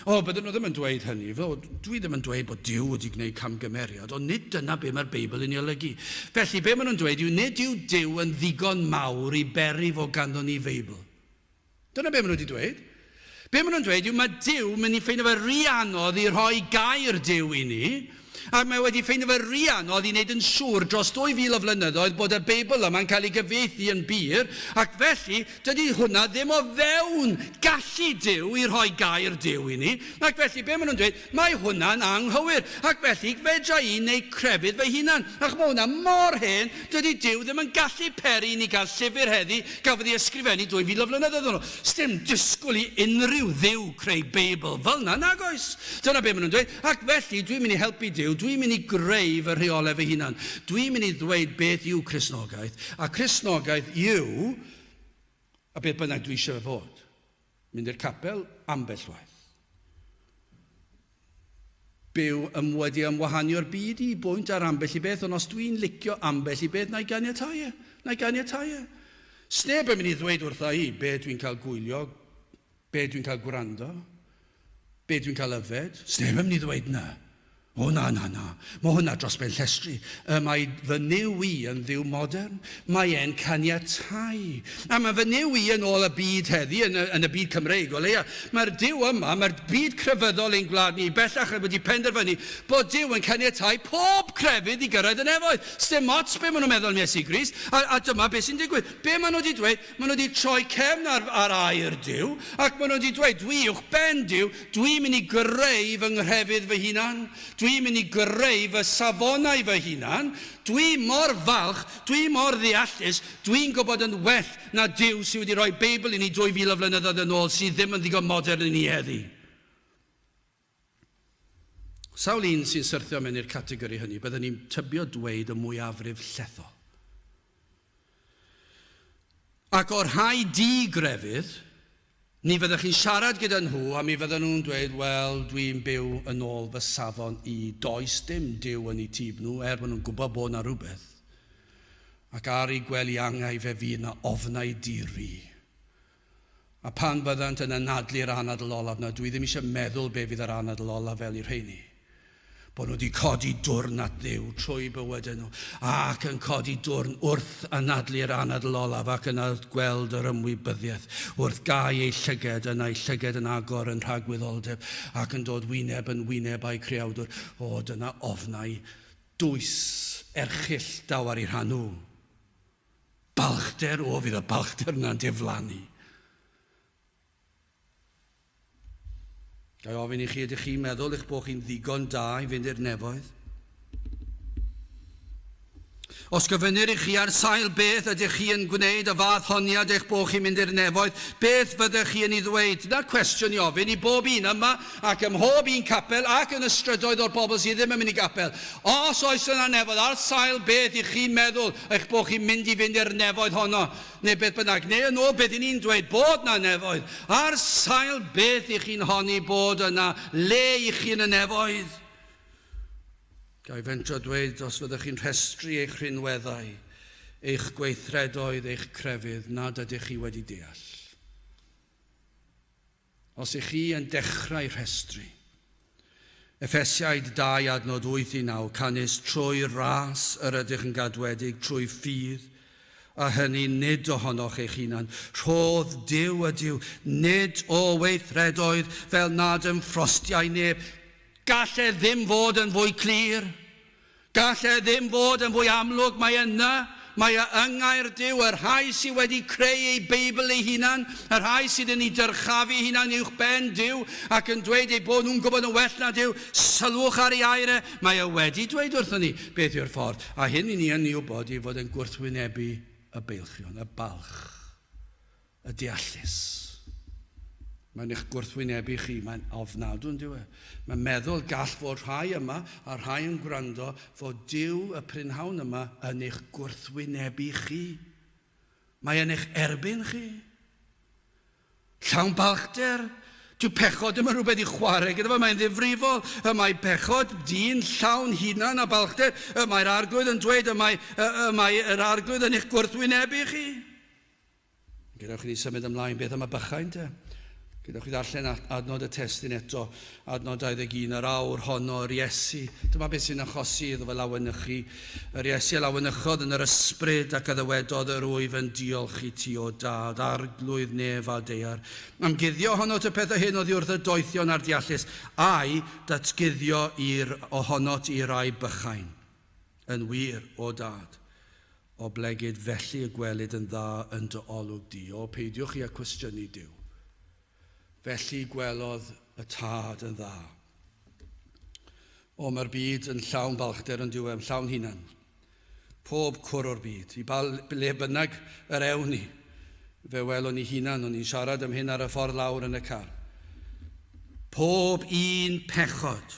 O, bydden nhw ddim yn dweud hynny. Fel, dwi ddim yn dweud bod Duw wedi gwneud camgymeriad, ond nid dyna be mae'r Beibl yn ei olygu. Felly, be maen nhw'n dweud yw nid yw Duw yn ddigon mawr i beri fod ganddo ni Feibl. Dyna be maen nhw wedi dweud. Be maen nhw'n dweud yw mae Duw mynd i ffeindio fe rhy anodd i rhoi gair Duw i ni, ac mae wedi ffeindio fe rhy anodd i wneud yn siŵr dros 2,000 o flynyddoedd bod y Beibl yma'n cael ei gyfieithu yn bur, ac felly dydy hwnna ddim o fewn gallu Duw i rhoi gair Duw i ni, ac felly be maen nhw'n dweud, mae hwnna'n anghywir, ac felly fedra i wneud crefydd fy hunan, ac mae hwnna mor hen, dydy Duw ddim yn gallu peri i ni gael llyfr heddi gafodd ei ysgrifennu 2,000 o flynyddoedd yn ôl. Sdim disgwyl i unrhyw Dduw creu Beibl fel 'na, nag oes? Dyna be maen nhw'n dweud. Ac felly, dwi'n mynd i helpu Duw, dwi'n mynd i greu fy rheolau fy hunan. Dwi'n mynd i ddweud beth yw Cristnogaeth, a Cristnogaeth yw, a beth bynnag dwi eisiau fe fod, mynd i'r capel ambell waith. Byw ym wedi ymwahanu o'r byd i bwynt ar ambell i beth, ond os dwi'n licio ambell i beth, na i ganiatáu e. Na i ganiatáu e. Sneb yn mynd i ddweud wrtha i be dwi'n cael gwylio, be dwi'n cael gwrando, be dwi'n cael yfed. Sneb yn mynd i ddweud na. O na, na, na. Mae hwnna dros ben llestri. Y mae fy Nuw i yn Dduw modern. Mae e'n caniatáu. A mae fy Nuw i yn ôl y byd heddi, yn y, yn y byd Cymreig o leia. Mae'r Duw yma, mae'r byd crefyddol ein gwlad ni bellach wedi penderfynu bod Duw yn caniatáu pob crefydd i gyrraedd y nefoedd. Sdim ots be maen nhw'n meddwl am Iesu Grist. A, a dyma beth sy'n digwydd. Be maen nhw wedi dweud? Maen nhw wedi troi cefn ar, ar air Duw, ac maen nhw wedi dweud, dwi uwch ben Duw, dwi'n mynd i greu fy nghrefydd fy hunan, dwi'n mynd i greu fy safonau fy hunan, dwi mor falch, dwi mor ddeallus, dwi'n gwybod yn well na Duw sydd wedi rhoi Beibl i ni 2,000 o flynyddoedd yn ôl sydd ddim yn ddigon modern i ni heddi. Sawl un sy'n syrthio mewn i'r categori hynny, byddwn ni'n tybio dweud y mwyafrif llethol. Ac o'r rhai di-grefydd, ni fyddech chi'n siarad gyda nhw a mi fydden nhw'n dweud, wel, dwi'n byw yn ôl fy safon i, does dim Duw yn eu tyb nhw, er bod nhw'n gwybod bod 'na rhywbeth. Ac ar eu gwely angau fe fydd 'na ofnau di-ri. A pan fyddant yn anadlu'r anadl olaf 'na, dwi ddim eisiau meddwl be fydd yr anadl olaf fel i rheini. Bod nhw wedi codi dwrn at Dduw trwy bywydau nhw, ac yn codi dwrn wrth anadlu'r anadl olaf ac yna gweld yr ymwybyddiaeth wrth gau eu llyged, yna eu llyged yn agor yn rhagwyddoldeb ac yn dod wyneb yn wyneb â'u Creawdwr. O, dyna ofnau dwys erchyll daw ar eu rhan nhw. Balchder, o, fydd y balchder yna'n diflannu. Ga i ofyn i chi, ydych chi'n meddwl eich bod chi'n ddigon da i fynd i'r nefoedd? Os gofynnir i chi ar sail beth ydych chi yn gwneud y fath honiad eich bod chi'n mynd i'r nefoedd, beth fyddech chi yn ei ddweud? Dyna'r cwestiwn i ofyn i bob un yma ac ym mhob un capel ac yn y strydoedd o'r bobl sydd ddim yn mynd i gapel. Os oes yna nefoedd, ar sail beth i chi'n meddwl eich bod chi'n mynd i fynd i'r nefoedd honno, neu beth bynnag, neu yn ôl beth i ni'n dweud bod na nefoedd, ar sail beth i chi'n honni bod yna le i chi yn y nefoedd? Ga i fentro dweud, os fyddwch chi'n rhestru eich rhinweddau, eich gweithredoedd, eich crefydd, nad ydych chi wedi deall. Os ych chi yn dechrau rhestru. Effesiaid 2 adnod 8 i 9, canys trwy ras yr ydych yn gadwedig, trwy ffydd, a hynny nid ohonoch eich hunan. Rhodd Duw ydyw, nid o weithredoedd fel nad ymffrostiai neb. Gall e ddim fod yn fwy clir. Gall e ddim fod yn fwy amlwg. Mae yna, mae e yng Ngair Duw, y rhai sydd wedi creu eu Beibl eu hunan, y rhai sydd yn ei dyrchafu hunan uwch ben Duw ac yn dweud eu bod nhw'n gwybod yn well na Duw, sylwch ar ei air e, mae e wedi dweud wrthon ni beth yw'r ffordd. A hyn i ni yn ei wybod ei fod yn gwrthwynebu y beilchion, y balch. Y deallus. Mae'n eich gwrthwynebu chi, mae'n ofnadw yn dyw e. Mae'n meddwl gall fod rhai yma a rhai yn gwrando fod Duw y prynhawn yma yn eich gwrthwynebu chi. Mae yn eich erbyn chi. Llawn balchder. Dyw pechod ddim yn rhywbeth i chwarae gyda fo, mae'n ddifrifol. Y mae pechod dyn llawn hunan a balchder. Y mae'r Arglwydd yn dweud, y mae, y, y mae yr Arglwydd yn eich gwrthwynebu chi. Gadewch i ni symud ymlaen. Beth am y bychain te? Gadewch i ddarllen adnod y testun eto, adnod 21, yr awr honno, yr Iesu. Dyma beth sy'n achosi iddo fe lawenychu. Yr Iesu a lawenychodd yn yr ysbryd ac a ddywedodd, yr wyf yn diolch i ti, o Dad, arglwydd nef a daear. Am guddio honot y pethau hyn oddi wrth y doethion a'r deallus, a'i datguddio i'r ohonot i rai bychain. Yn wir, o Dad. Oblegid felly y gwelid yn dda yn dy olwg di. O, peidiwch chi â cwestiynu Duw. Felly gwelodd y Tad yn dda. O, mae'r byd yn llawn balchder yn dyw e, yn llawn hunan. Pob cwr o'r byd, i ba le bynnag yr ewn ni, fe welwn ni hunan, o'n i'n siarad am hyn ar y ffordd lawr yn y car. Pob un pechod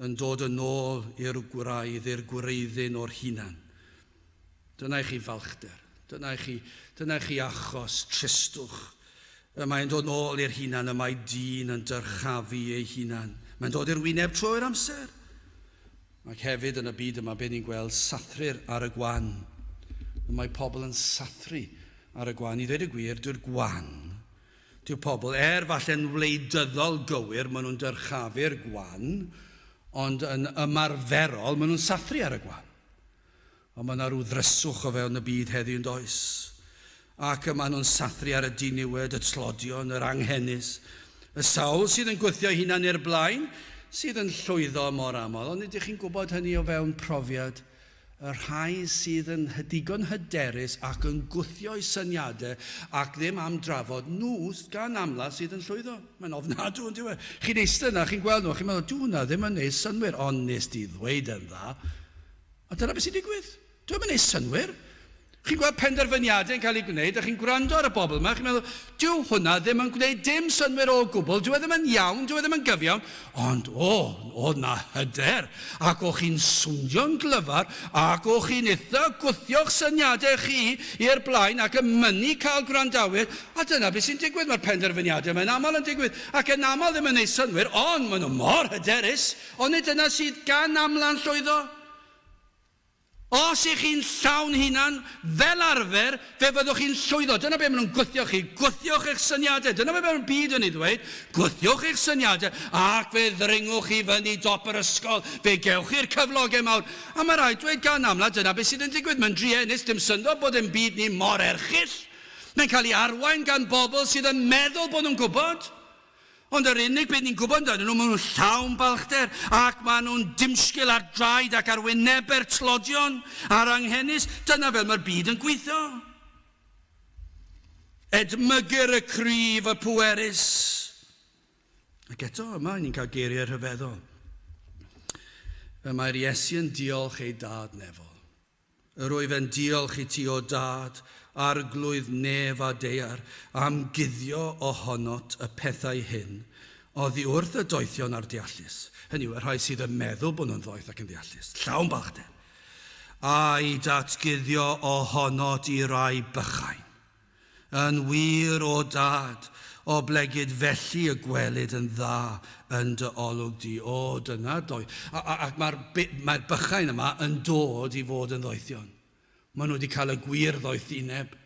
yn dod yn ôl i'r gwraidd, i'r gwreiddyn o'r hunan. Dyna i chi falchder. Dyna i chi, dyna i chi achos tristwch. Y mae'n dod nôl i'r hunan, y mae dyn yn dyrchafu ei hunan. Mae'n dod i'r wyneb trwy'r amser. Ac hefyd yn y byd yma, be ni'n gweld, sathru'r ar y gwan. Y mae pobl yn sathru ar y gwan. I ddweud y gwir, dyw'r gwan Dyw pobl, er falle'n wleidyddol gywir, maen nhw'n dyrchafu'r gwan, ond yn ymarferol, maen nhw'n sathru ar y gwan. Ond mae yna rhyw ddryswch o fewn y byd heddiw yn does? Ac y maen nhw'n sathru ar y diniwed, y tlodion, yr anghenus. Y sawl sydd yn gwthio hunan i'r blaen, sydd yn llwyddo mor aml. Ond ydych chi'n gwybod hynny o fewn profiad y rhai sydd yn digon hyderus ac yn gwthio'u syniadau ac ddim am drafod, nhw gan amla sydd yn llwyddo. Mae'n ofnadw, yn dyw e? Chi'n eistedd yna, chi'n gweld nhw, chi'n meddwl, dyw hwnna ddim yn neud synnwyr, ond nes di ddweud yn dda. A dyna beth sy'n digwydd. Dyw e'm yn neud synnwyr. Chi'n gweld penderfyniadau yn cael eu gwneud a chi'n gwrando ar y bobl yma, chi'n meddwl, dyw hwnna ddim yn gwneud dim synnwyr o gwbl, dyw e ddim yn iawn, dyw e ddim yn gyfiawn, ond o, oedd na hyder, ac o'ch chi'n swnio'n glyfar, ac o'ch chi'n eitha gwthio'ch syniadau chi i'r blaen ac yn mynnu cael gwrandawyr, a dyna beth sy'n digwydd, mae'r penderfyniadau yma'n aml yn digwydd, ac yn aml ddim yn gwneud synnwyr, ond maen nhw mor hyderus, onid dyna sydd gan amla'n llwyddo? Os ych chi'n llawn hunan, fel arfer, fe fyddwch chi'n llwyddo. Dyna be maen nhw'n gwthio chi. Gwthiwch eich syniadau. Dyna be mae'r byd yn ei ddweud. Gwthiwch eich syniadau, ac fe ddringwch chi fyny dop yr ysgol. Fe gewch chi'r cyflogau mawr. A mae rhaid dweud gan amla, dyna be sydd yn digwydd. Mae'n druenus, dim syndod bod ein byd ni mor erchyll. Mae'n cael ei arwain gan bobl sydd yn meddwl bod nhw'n gwybod. Ond yr unig beth ni'n gwybod amdanyn nhw, maen nhw'n llawn balchder, ac maen nhw'n dimsgil ar draed ac ar wynebau'r tlodion a'r anghenus. Dyna fel mae'r byd yn gweithio. Edmygir y cryf, y pwerus. Ac eto, yma, ni'n cael geiriau rhyfeddol. Y mae'r Iesu yn diolch ei dad nefol. Yr wyf yn diolch i ti, O Dad, Arglwydd nef a daear, am guddio ohonot y pethau hyn oddi wrth y doethion a'r deallus. Hynny yw, y rhai sydd yn meddwl bod nhw'n ddoeth ac yn ddeallus, llawn balchder, a'i datguddio ohonot i rai bychain. Yn wir, O Dad, oblegid felly y gwelid yn dda yn dy olwg di. O, dyna doi. Ac mae'r mae bychain yma yn dod i fod yn ddoethion. Maen nhw wedi cael y gwir ddoethineb.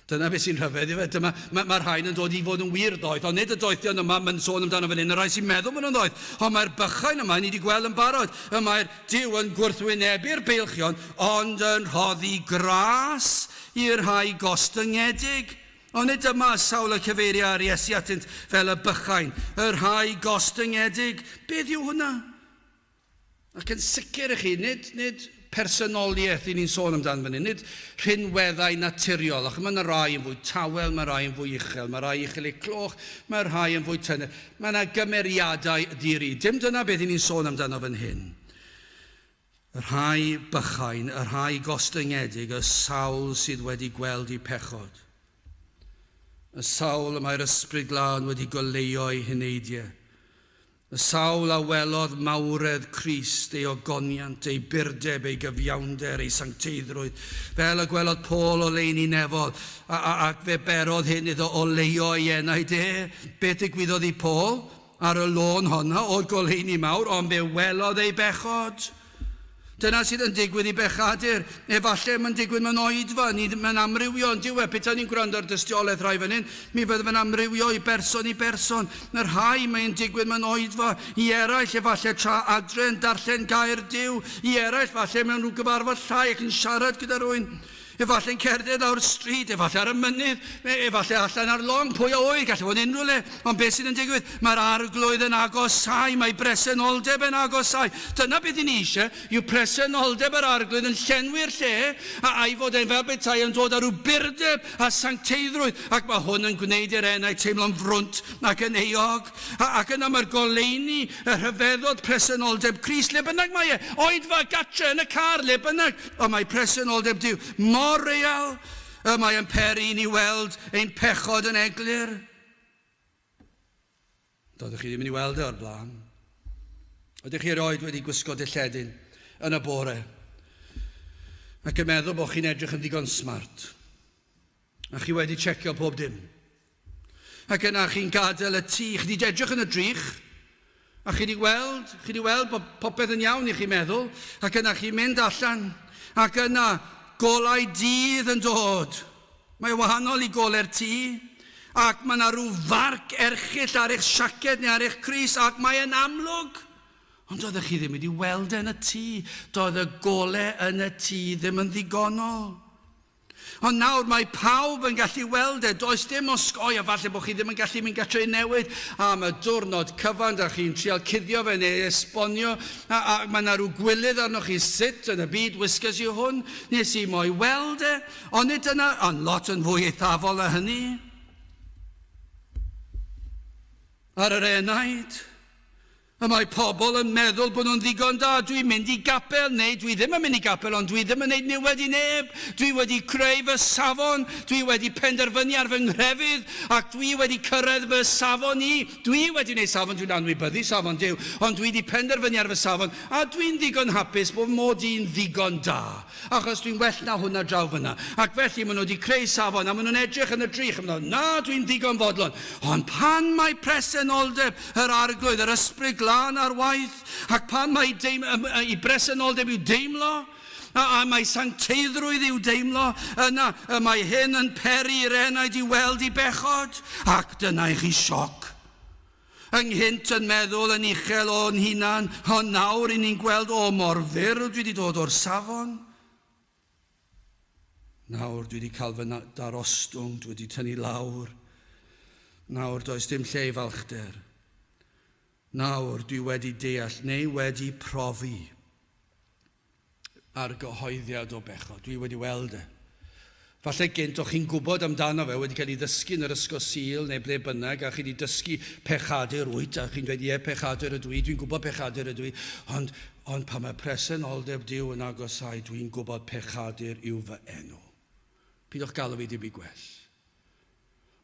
Dyna beth sy'n rhyfedd i fe. Dyma, mae, mae rhain yn dod i fod yn wir ddoeth, ond nid y doethion yma mae'n sôn amdano fan hyn, y rhai sy'n meddwl maen nhw'n ddoeth. Ond mae'r bychain yma, ni wedi gweld yn barod, y mae'r Duw yn gwrthwynebu'r beilchion, ond yn rhoddi gras i'r rhai gostyngedig. Ond nid dyma y sawl y cyfeiria yr Iesu atynt fel y bychain, y rhai gostyngedig. Beth yw hwnna? Ac yn sicr i chi, nid, nid personoliaeth i ni'n sôn amdano fan hyn, nid rhinweddau naturiol, ac mae yna rai yn fwy tawel, mae rai yn fwy uchel, mae rai uchel eu cloch, mae rhai yn fwy tyner. Mae yna gymeriadau di-ri. Dim dyna beth i ni'n sôn amdano fan hyn. Y rhai bychain, y rhai gostyngedig, y sawl sydd wedi gweld eu pechod. Y sawl y mae'r Ysbryd Glân wedi goleuo eu heneidiau. Y sawl a welodd mawredd Crist, ei ogoniant, ei burdeb, ei gyfiawnder, ei sancteiddrwydd, fel y gwelodd Paul oleuni nefol, a, a, ac fe berodd hyn iddo oleuo ei enaid e. Beth ddigwyddodd i Paul ar y lôn honna o'r goleuni mawr, ond fe welodd ei bechod. Dyna sydd yn digwydd i bechadur. Efallai mae'n digwydd mewn oedfa, ni, mae'n amrywio yn diwedd. Petai ni'n gwrando ar dystiolaeth rhai fan hyn, mi fydd fe'n amrywio i berson i berson. Mae rhai mae'n digwydd mewn oedfa, i eraill efallai tra adre yn darllen gair Duw, i eraill falle mewn rhyw gyfarfod llai ac yn siarad gyda rhywun. Efallai'n cerdded lawr stryd, efallai ar y mynydd, efallai allan ar long, pwy a ŵyr, gallu fod yn unrhyw le. Ond beth sydd yn digwydd? Mae'r Arglwydd yn agosáu, mae bresenoldeb yn agosáu. Dyna beth i ni eisiau, yw presenoldeb yr Arglwydd yn llenwi'r lle, a a'i fod e'n fel petai yn dod â rhyw burdeb a sancteiddrwydd, ac mae hwn yn gwneud i'r enaid teimlo'n frwnt ac yn euog. Ac yna mae'r goleuni, y rhyfeddod presenoldeb Crist, le bynnag mae e, oedfa, gatre, yn y car, le bynnag. Ond mae presenoldeb Duw mor real, y mae yn peri i ni weld ein pechod yn eglur. Doeddech chi ddim yn ei weld e o'r blaen. Ydych chi erioed wedi gwisgo dilledyn yn y bore ac yn meddwl bod chi'n edrych yn ddigon smart a chi wedi checio pob dim? Ac yna chi'n gadael y tŷ, chi wedi edrych yn y drych, a chi wedi gweld, chi wedi weld bod popeth yn iawn i chi meddwl, ac yna chi'n mynd allan, ac yna golau dydd yn dod. Mae wahanol i golau'r tŷ, ac mae yna rhyw farc erchyll ar eich siaced neu ar eich crys, ac mae yn amlwg. Ond doeddech chi ddim wedi weld e yn y tŷ. Doedd y golau yn y tŷ ddim yn ddigonol. Ond nawr mae pawb yn gallu weld e, does dim osgoi, a falle bod chi ddim yn gallu mynd gatre i newid am y diwrnod cyfan, da chi'n trial cuddio fe neu esbonio, a, a mae yna rhyw gwilydd arnoch chi sut yn y byd wisges i hwn, nes i mo'i weld e, ond nid dyna, ond lot yn fwy eithafol na hynny. Ar yr enaid. Y mae pobl yn meddwl bod nhw'n ddigon da, dwi'n mynd i gapel, neu dwi ddim yn mynd i gapel, ond dwi ddim yn gwneud niwed i neb, dwi wedi creu fy safon, dwi wedi penderfynu ar fy nghrefydd, ac dwi wedi cyrraedd fy safon i. Dwi wedi gwneud safon, dwi'n anwybyddu safon Duw, ond dwi wedi penderfynu ar fy safon, a dwi'n ddigon hapus bod mod i'n ddigon da. Achos dwi'n well na hwnna draw fyna. Ac felly maen nhw wedi creu safon a maen nhw'n edrych yn y drych a maen nhw'n, na, dwi'n ddigon fodlon. Ond pan mae presenoldeb yr Arglwydd, yr Ysbryd Glân ar waith, ac pan mae deim, i bresenoldeb i'w deimlo, a, a mae sancteiddrwydd i'w deimlo, yna y mae hyn yn peri i'r enaid i weld i bechod, ac dyna i chi sioc. Ynghynt yn meddwl yn uchel o'n hunan, ond nawr i ni'n gweld o mor fyr dwi wedi dod o'r safon. Nawr dwi wedi cael fy darostwng, dwi wedi tynnu lawr. Nawr does dim lle i falchder. Nawr dwi wedi deall neu wedi profi ar gyhoeddiad o bechod. Dwi wedi weld e. Falle gynt o'ch chi'n gwybod amdano fe, wedi cael ei ddysgu yn yr ysgol Sul neu ble bynnag, a chi wedi dysgu pechadur wyt, a chi'n dweud, ie, pechadur ydw i, dwi'n gwybod pechadur ydw i, ond, ond pan mae presenoldeb Duw yn agosáu, dwi'n gwybod pechadur yw fy enw. Pidwch galw fi dim byd gwell.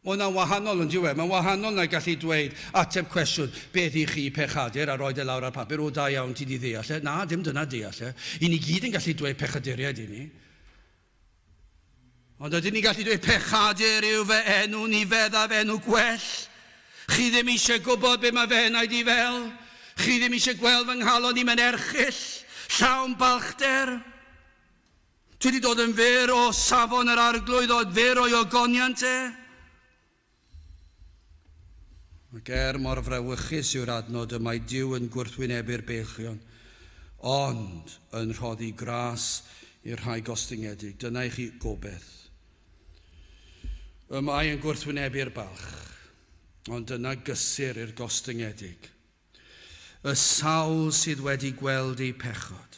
Mae hwnna'n wahanol yn dyw e? Mae'n wahanol na gallu dweud, ateb cwestiwn, beth i chi pechadur a roed e lawr ar papur, o da iawn, ti di ddeall e. Na, dim dyna deall e. I ni gyd yn gallu dweud pechaduriaid i ni. Ond ydyn ni'n gallu dweud pechadur yw fy enw, ni feddaf enw gwell. Chi ddim eisiau gwybod be mae fy enaid i fel. Chi ddim eisiau gweld fy nghalon i mewn erchyll, llawn balchder. Dwi wedi dod yn fyr o safon yr Arglwydd, o fyr o'i ogoniant e. Ac er mor frawychus yw'r adnod y mae Duw yn gwrthwynebu'r beilchion, ond yn rhoddi gras i'r rhai gostyngedig. Dyna i chi gobeith. Y mae yn gwrthwynebu'r balch, ond dyna gysur i'r gostyngedig. Y sawl sydd wedi gweld eu pechod.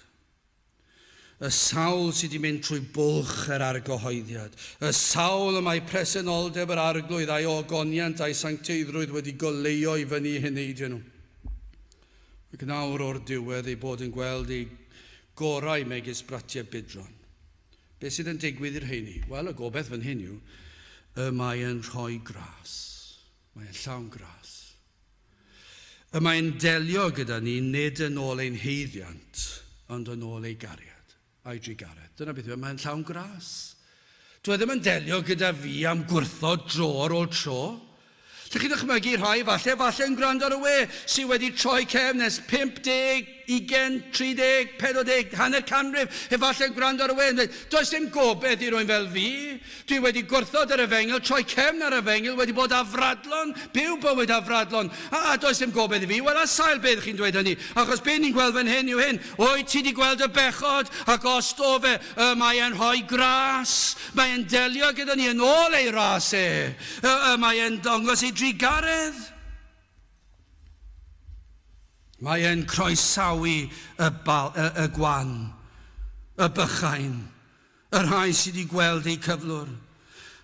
Y sawl sydd wedi mynd trwy bwlch yr argyhoeddiad, y sawl y mae presenoldeb yr Arglwydd a'i ogoniant a'i sancteiddrwydd wedi goleuo i fyny eu heneidiau nhw. Ac nawr o'r diwedd eu bod yn gweld eu gorau megis bratiau budron. Beth sydd yn digwydd i'r rheini? Wel, y gobeith fan hyn yw, y mae yn rhoi gras. Mae yn llawn gras. Y mae'n delio gyda ni nid yn ôl ein haeddiant, ond yn ôl ei gariad, a'i drugaredd. Dyna beth yw e, mae'n llawn gras. Dwi e ddim yn delio gyda fi am gwrthod dro ar ôl tro. Lle chi'n dychmygu rhai, falle, falle yn gwrando ar y we, sydd wedi troi cefn ers 50, 20, 30, 40, hanner canrif, efallai yn gwrando ar y we yn dweud, does dim gobeith i rywun fel fi. Dwi wedi gwrthod yr efengyl, troi cefn ar efengyl, wedi bod afradlon, byw bywyd afradlon, a, a does dim gobeith i fi. Wel, ar sail beth chi'n dweud hynny? Achos be ni'n gweld fan hyn yw hyn, wyt ti wedi gweld y bechod, ac os do fe, y mae e'n rhoi gras, mae e'n delio gyda ni yn ôl ei ras e, y, y mae e'n dangos ei drugaredd. Mae e'n croesawu y, bal, y, y gwan, y bychain, y rhai sydd wedi gweld eu cyflwr.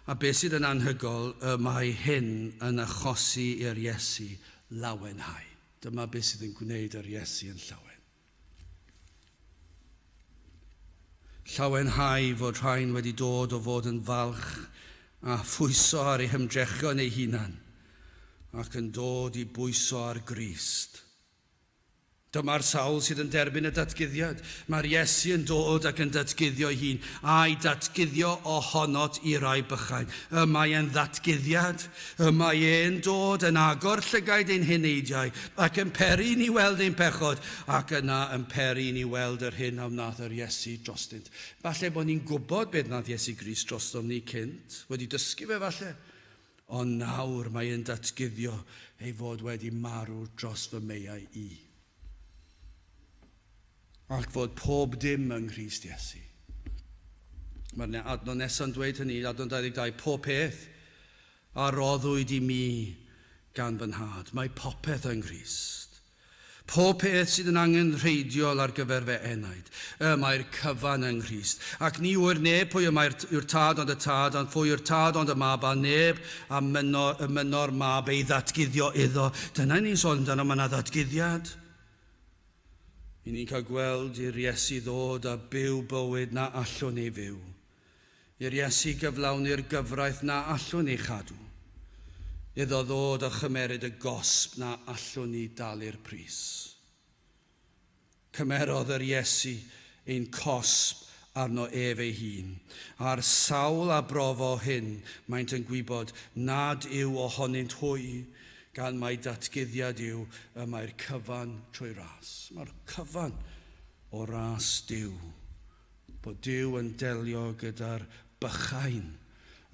A beth sydd yn anhygol, y mae hyn yn achosi i'r Iesu lawenhau. Dyma beth sydd yn gwneud yr Iesu yn llawen. Llawenhau fod rhain wedi dod o fod yn falch a phwyso ar eu hymdrechion eu hunan ac yn dod i bwyso ar Grist. Dyma'r sawl sydd yn derbyn y datguddiad. Mae'r Iesu yn dod ac yn datguddio ei hun, a'i datguddio ohonot i rai bychain. Y mae e'n ddatguddiad. Y mae e'n dod yn agor llygaid ein heneidiau ac yn peri i ni weld ein pechod ac yna yn peri i ni weld yr hyn a wnaeth yr Iesu drostynt. Falle bod ni'n gwybod beth wnaeth Iesu Grist drostom ni cynt, wedi dysgu fe falle, ond nawr mae e'n datguddio ei fod wedi marw dros fy meiau i. Ac fod pob dim yng Nghrist Iesu. Mae'r adnod nesaf yn dweud hynny, adnod 22, pob peth a roddwyd i mi gan fy nhad. Mae popeth yng Nghrist. Pob peth sydd yn angenrheidiol ar gyfer fy enaid. Y mae'r cyfan yng Nghrist. Ac ni ŵyr neb pwy y mae'r yw'r tad ond y tad, ond phwy yw'r tad ond y mab, a neb a mynno, y mynno'r mab ei ddatguddio iddo. Dyna ni'n sôn amdano, mae yna ddatguddiad. I ni'n cael gweld i'r Iesu ddod a byw bywyd na allwn ei fyw. I'r Iesu gyflawni'r gyfraith na allwn ei chadw. Iddo ddod a chymeryd y gosb na allwn ni dalu'r pris. Cymerodd yr Iesu ein cosb arno ef ei hun. A'r sawl a brofo hyn, maent yn gwybod nad yw ohonynt hwy, gan mai datguddiad yw y mae'r cyfan trwy ras. Mae'r cyfan o ras Duw. Bod Duw yn delio gyda'r bychain,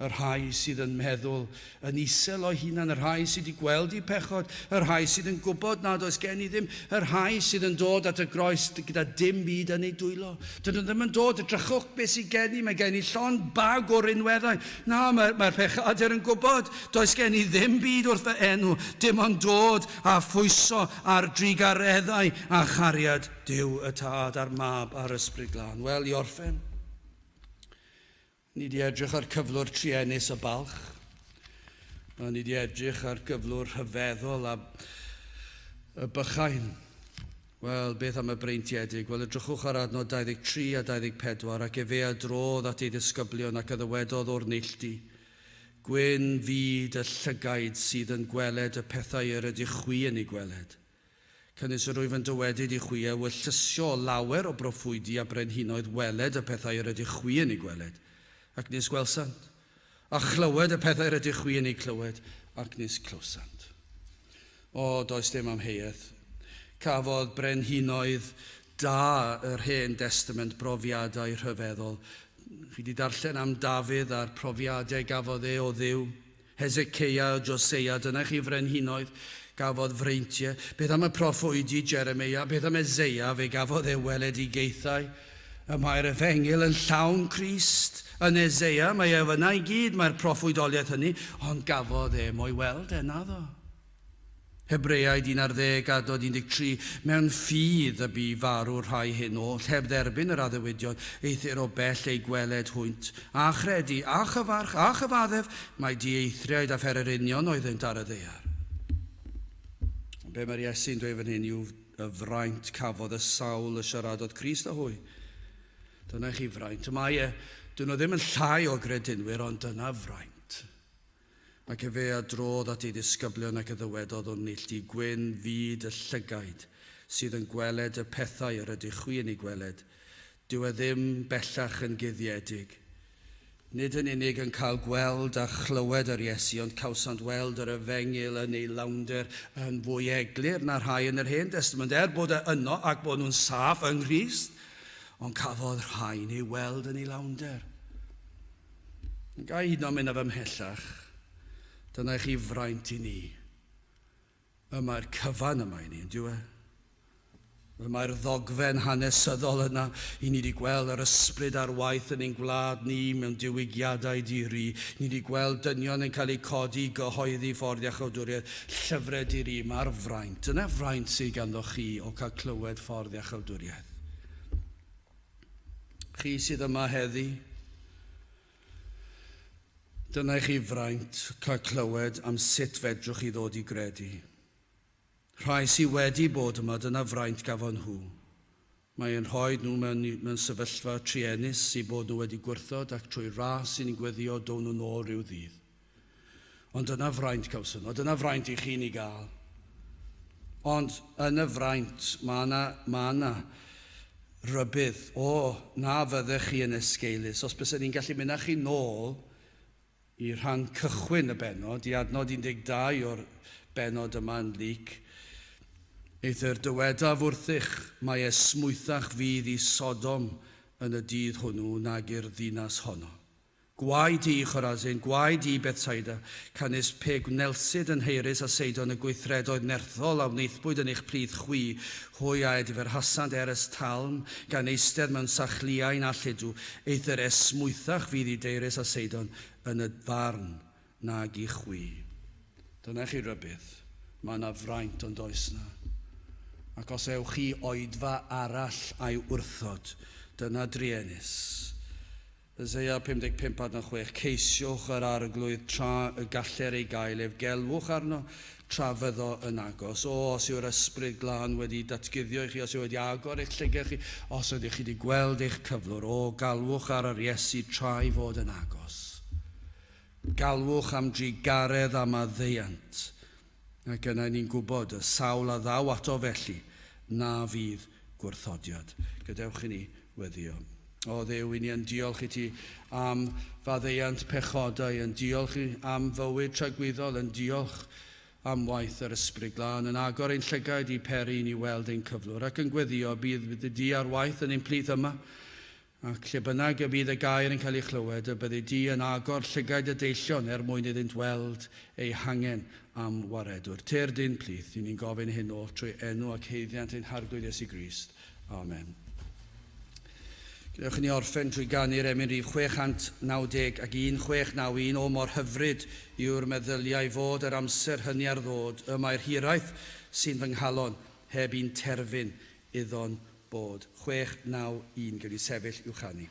y rhai sydd yn meddwl yn isel o'i hunan, y rhai sydd wedi gweld eu pechod, y rhai sydd yn gwybod nad oes gen i ddim, y rhai sydd yn dod at y groes gyda dim byd yn eu dwylo. Dydyn nhw ddim yn dod, edrychwch beth sydd gen i, mae gen i llond bag o rinweddau. Na, mae'r mae pechadur yn gwybod, does gen i ddim byd wrth fy enw, dim ond dod a phwyso ar drugareddau a chariad Duw y Tad a'r Mab a'r Ysbryd Glân. Wel, i orffen. Ni wedi edrych ar cyflwr truenus y balch. A ni wedi edrych ar gyflwr rhyfeddol a y bychain. Wel, beth am y breintiedig? Wel, edrychwch ar adnod 23 a 24, ac efe a drodd at ei ddisgyblion ac a ddywedodd o'r neilltu, Gwyn fyd y llygaid sydd yn gweled y pethau yr ydych chwi yn eu gweled. Canys yr wyf yn dywedyd i chwi, ewyllysio lawer o broffwydi a brenhinoedd weled y pethau yr ydych chwi yn eu gweled, ac nis gwelsant, a chlywed y pethau yr ydych chwi yn eu clywed, ac nis clywsant. O, does dim amheuaeth. Cafodd brenhinoedd da yr Hen Destament brofiadau rhyfeddol. Chi wedi darllen am Dafydd a'r profiadau gafodd e o Dduw. Hezekeia, Joseia, dyna chi frenhinoedd gafodd freintiau. Beth am y proffwydi Jeremeia? Beth am Eseia? Fe gafodd e weledigaethau. Y mae'r efengyl yn llawn Crist. Yn Eseia, mae e fyna i gyd, mae'r proffwydoliaeth hynny, ond gafodd e mo'i weld e, naddo. Hebreaid 11 adnod 13, Mewn ffydd y bu farw rhai hyn oll, heb dderbyn yr addewidion, eithr o bell eu gweled hwynt, a chredu, a chyfarch, a chyfaddef, mai dieithriaid a phererinion oeddynt ar y ddaear. Ond be mae'r Iesu'n dweud fan hyn yw y fraint cafodd y sawl y siaradodd Crist â hwy. Dyna chi fraint. Y mae e, dyn nhw ddim yn llai o gredinwyr, ond dyna fraint. Ac efe a drodd at ei ddisgyblion ac a ddywedodd o'r neilltu, Gwyn fyd y llygaid sydd yn gweled y pethau yr ydych chwi yn eu gweled. Dyw e ddim bellach yn guddiedig. Nid yn unig yn cael gweld a chlywed yr Iesu, ond cawsant weld yr efengyl yn ei lawnder yn fwy eglur na rhai yn yr Hen Destament, er bod e yno ac bod nhw'n saff yng Nghrist, ond cafodd rhain ei weld yn ei lawnder. Ga i hyd yn oed mynd â fy mhellach, dyna i chi fraint i ni. Y mae'r cyfan yma i ni, yn dyw e? Y mae'r ddogfen hanesyddol yna i ni wedi gweld yr ysbryd ar waith yn ein gwlad ni mewn diwygiadau di-ri. Ni wedi gweld dynion yn cael eu codi i gyhoeddi ffordd iachawdwriaeth, llyfrau di-ri. Mae'r fraint, dyna fraint sydd ganddo chi o cael clywed ffordd iachawdwriaeth. Chi sydd yma heddi, dyna i chi fraint cael clywed am sut fedrwch chi ddod i gredu. Rhai sydd wedi bod yma, dyna fraint gafon nhw. Mae yn rhoi nhw mewn, mewn sefyllfa truenus i bod nhw wedi gwrthod ac trwy ras i ni'n gweddio down nhw nôl rhyw ddydd. Ond dyna fraint cawson nhw, dyna fraint i chi'n ei gael. Ond yn y fraint mae yna, mae yna rybudd, o, na fyddech chi yn esgeulus. Os bysen ni'n gallu mynd â chi nôl i rhan cychwyn y bennod, i adnod 12 o'r bennod yma yn Luc, eithr dywedaf wrthych, mae esmwythach fydd i Sodom yn y dydd hwnnw nag i'r ddinas honno. Gwae di, Chorazin, gwae di, Bethsaida, canys pe gwnelsid yn Nheirus a Seidon y gweithredoedd nerthol a wnaethpwyd yn eich plith chwi, hwy a ediferhasant er ys talm, gan eistedd mewn sachliain a lludw, eithr esmwythach fydd i Deirus a Seidon yn y farn nag i chwi. Dyna chi rybudd. Mae yna fraint ond oes na. Ac os ewch chi oedfa arall a'i wrthod, dyna druenus. Eseia 55 adnod 6, Ceisiwch yr Arglwydd tra y galler ei gael ef, gelwch arno tra fyddo yn agos. O, os yw'r Ysbryd Glân wedi datguddio i chi, os yw wedi agor eich llygad chi, os ydych chi wedi gweld eich cyflwr, o, galwch ar yr Iesu tra ei fod yn agos. Galwch am drugaredd a maddeuant. Ac yna ni'n gwybod y sawl a ddaw ato felly, na fydd gwrthodiad. Gadewch i ni weddio. O Dduw, i ni yn diolch i ti am faddeuant pechodau, yn diolch i am fywyd tragwyddol, yn diolch am waith yr Ysbryd Glân, yn agor ein llygaid i peri i ni weld ein cyflwr, ac yn gweddio bydd di ar waith yn ein plith yma, ac lle bynnag y bydd y gair yn cael ei chlywed, y byddi di yn agor llygaid y deillion er mwyn iddynt weld eu hangen am waredwr. Tyrd i'n plith, i ni'n gofyn hyn oll trwy enw ac haeddiant ein Harglwydd Iesu Grist. Amen. Gadewch i ni orffen trwy ganu'r emyn rif 690 ac 1691, O mor hyfryd yw'r meddyliau fod yr amser hynny ar ddod, y mae'r hiraeth sy'n fy nghalon heb un terfyn iddo'n bod. 691, gewn ni sefyll i'w chanu.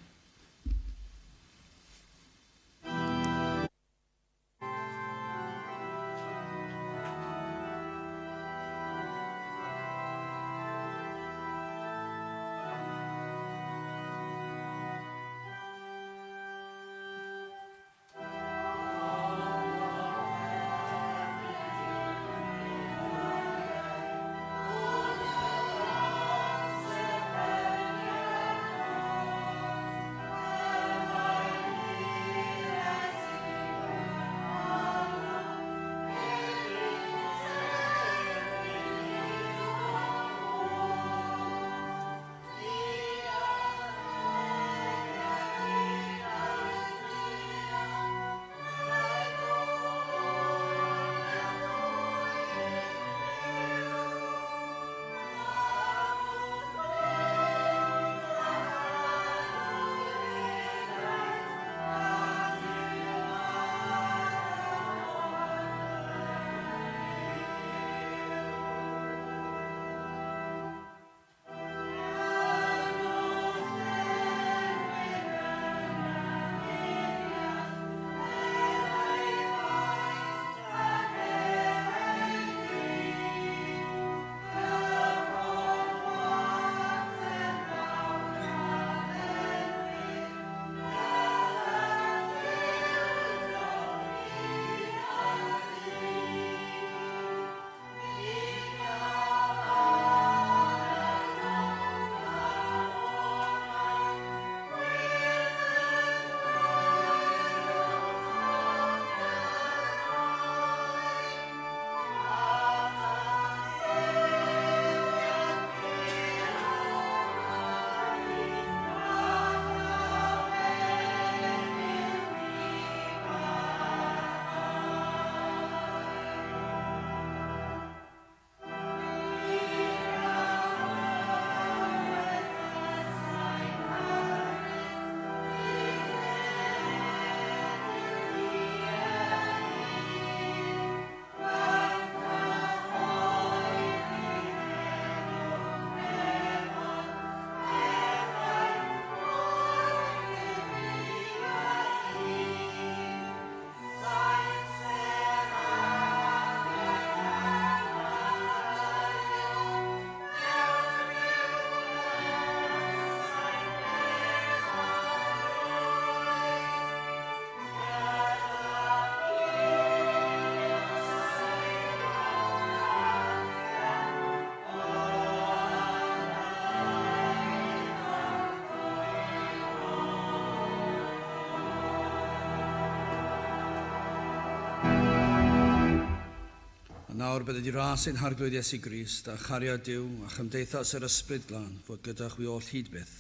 Nawr bydded i ras ein Harglwydd Iesu Grist a chariad Duw a chymdeithas yr Ysbryd Glân fod gyda chwi oll hyd byth.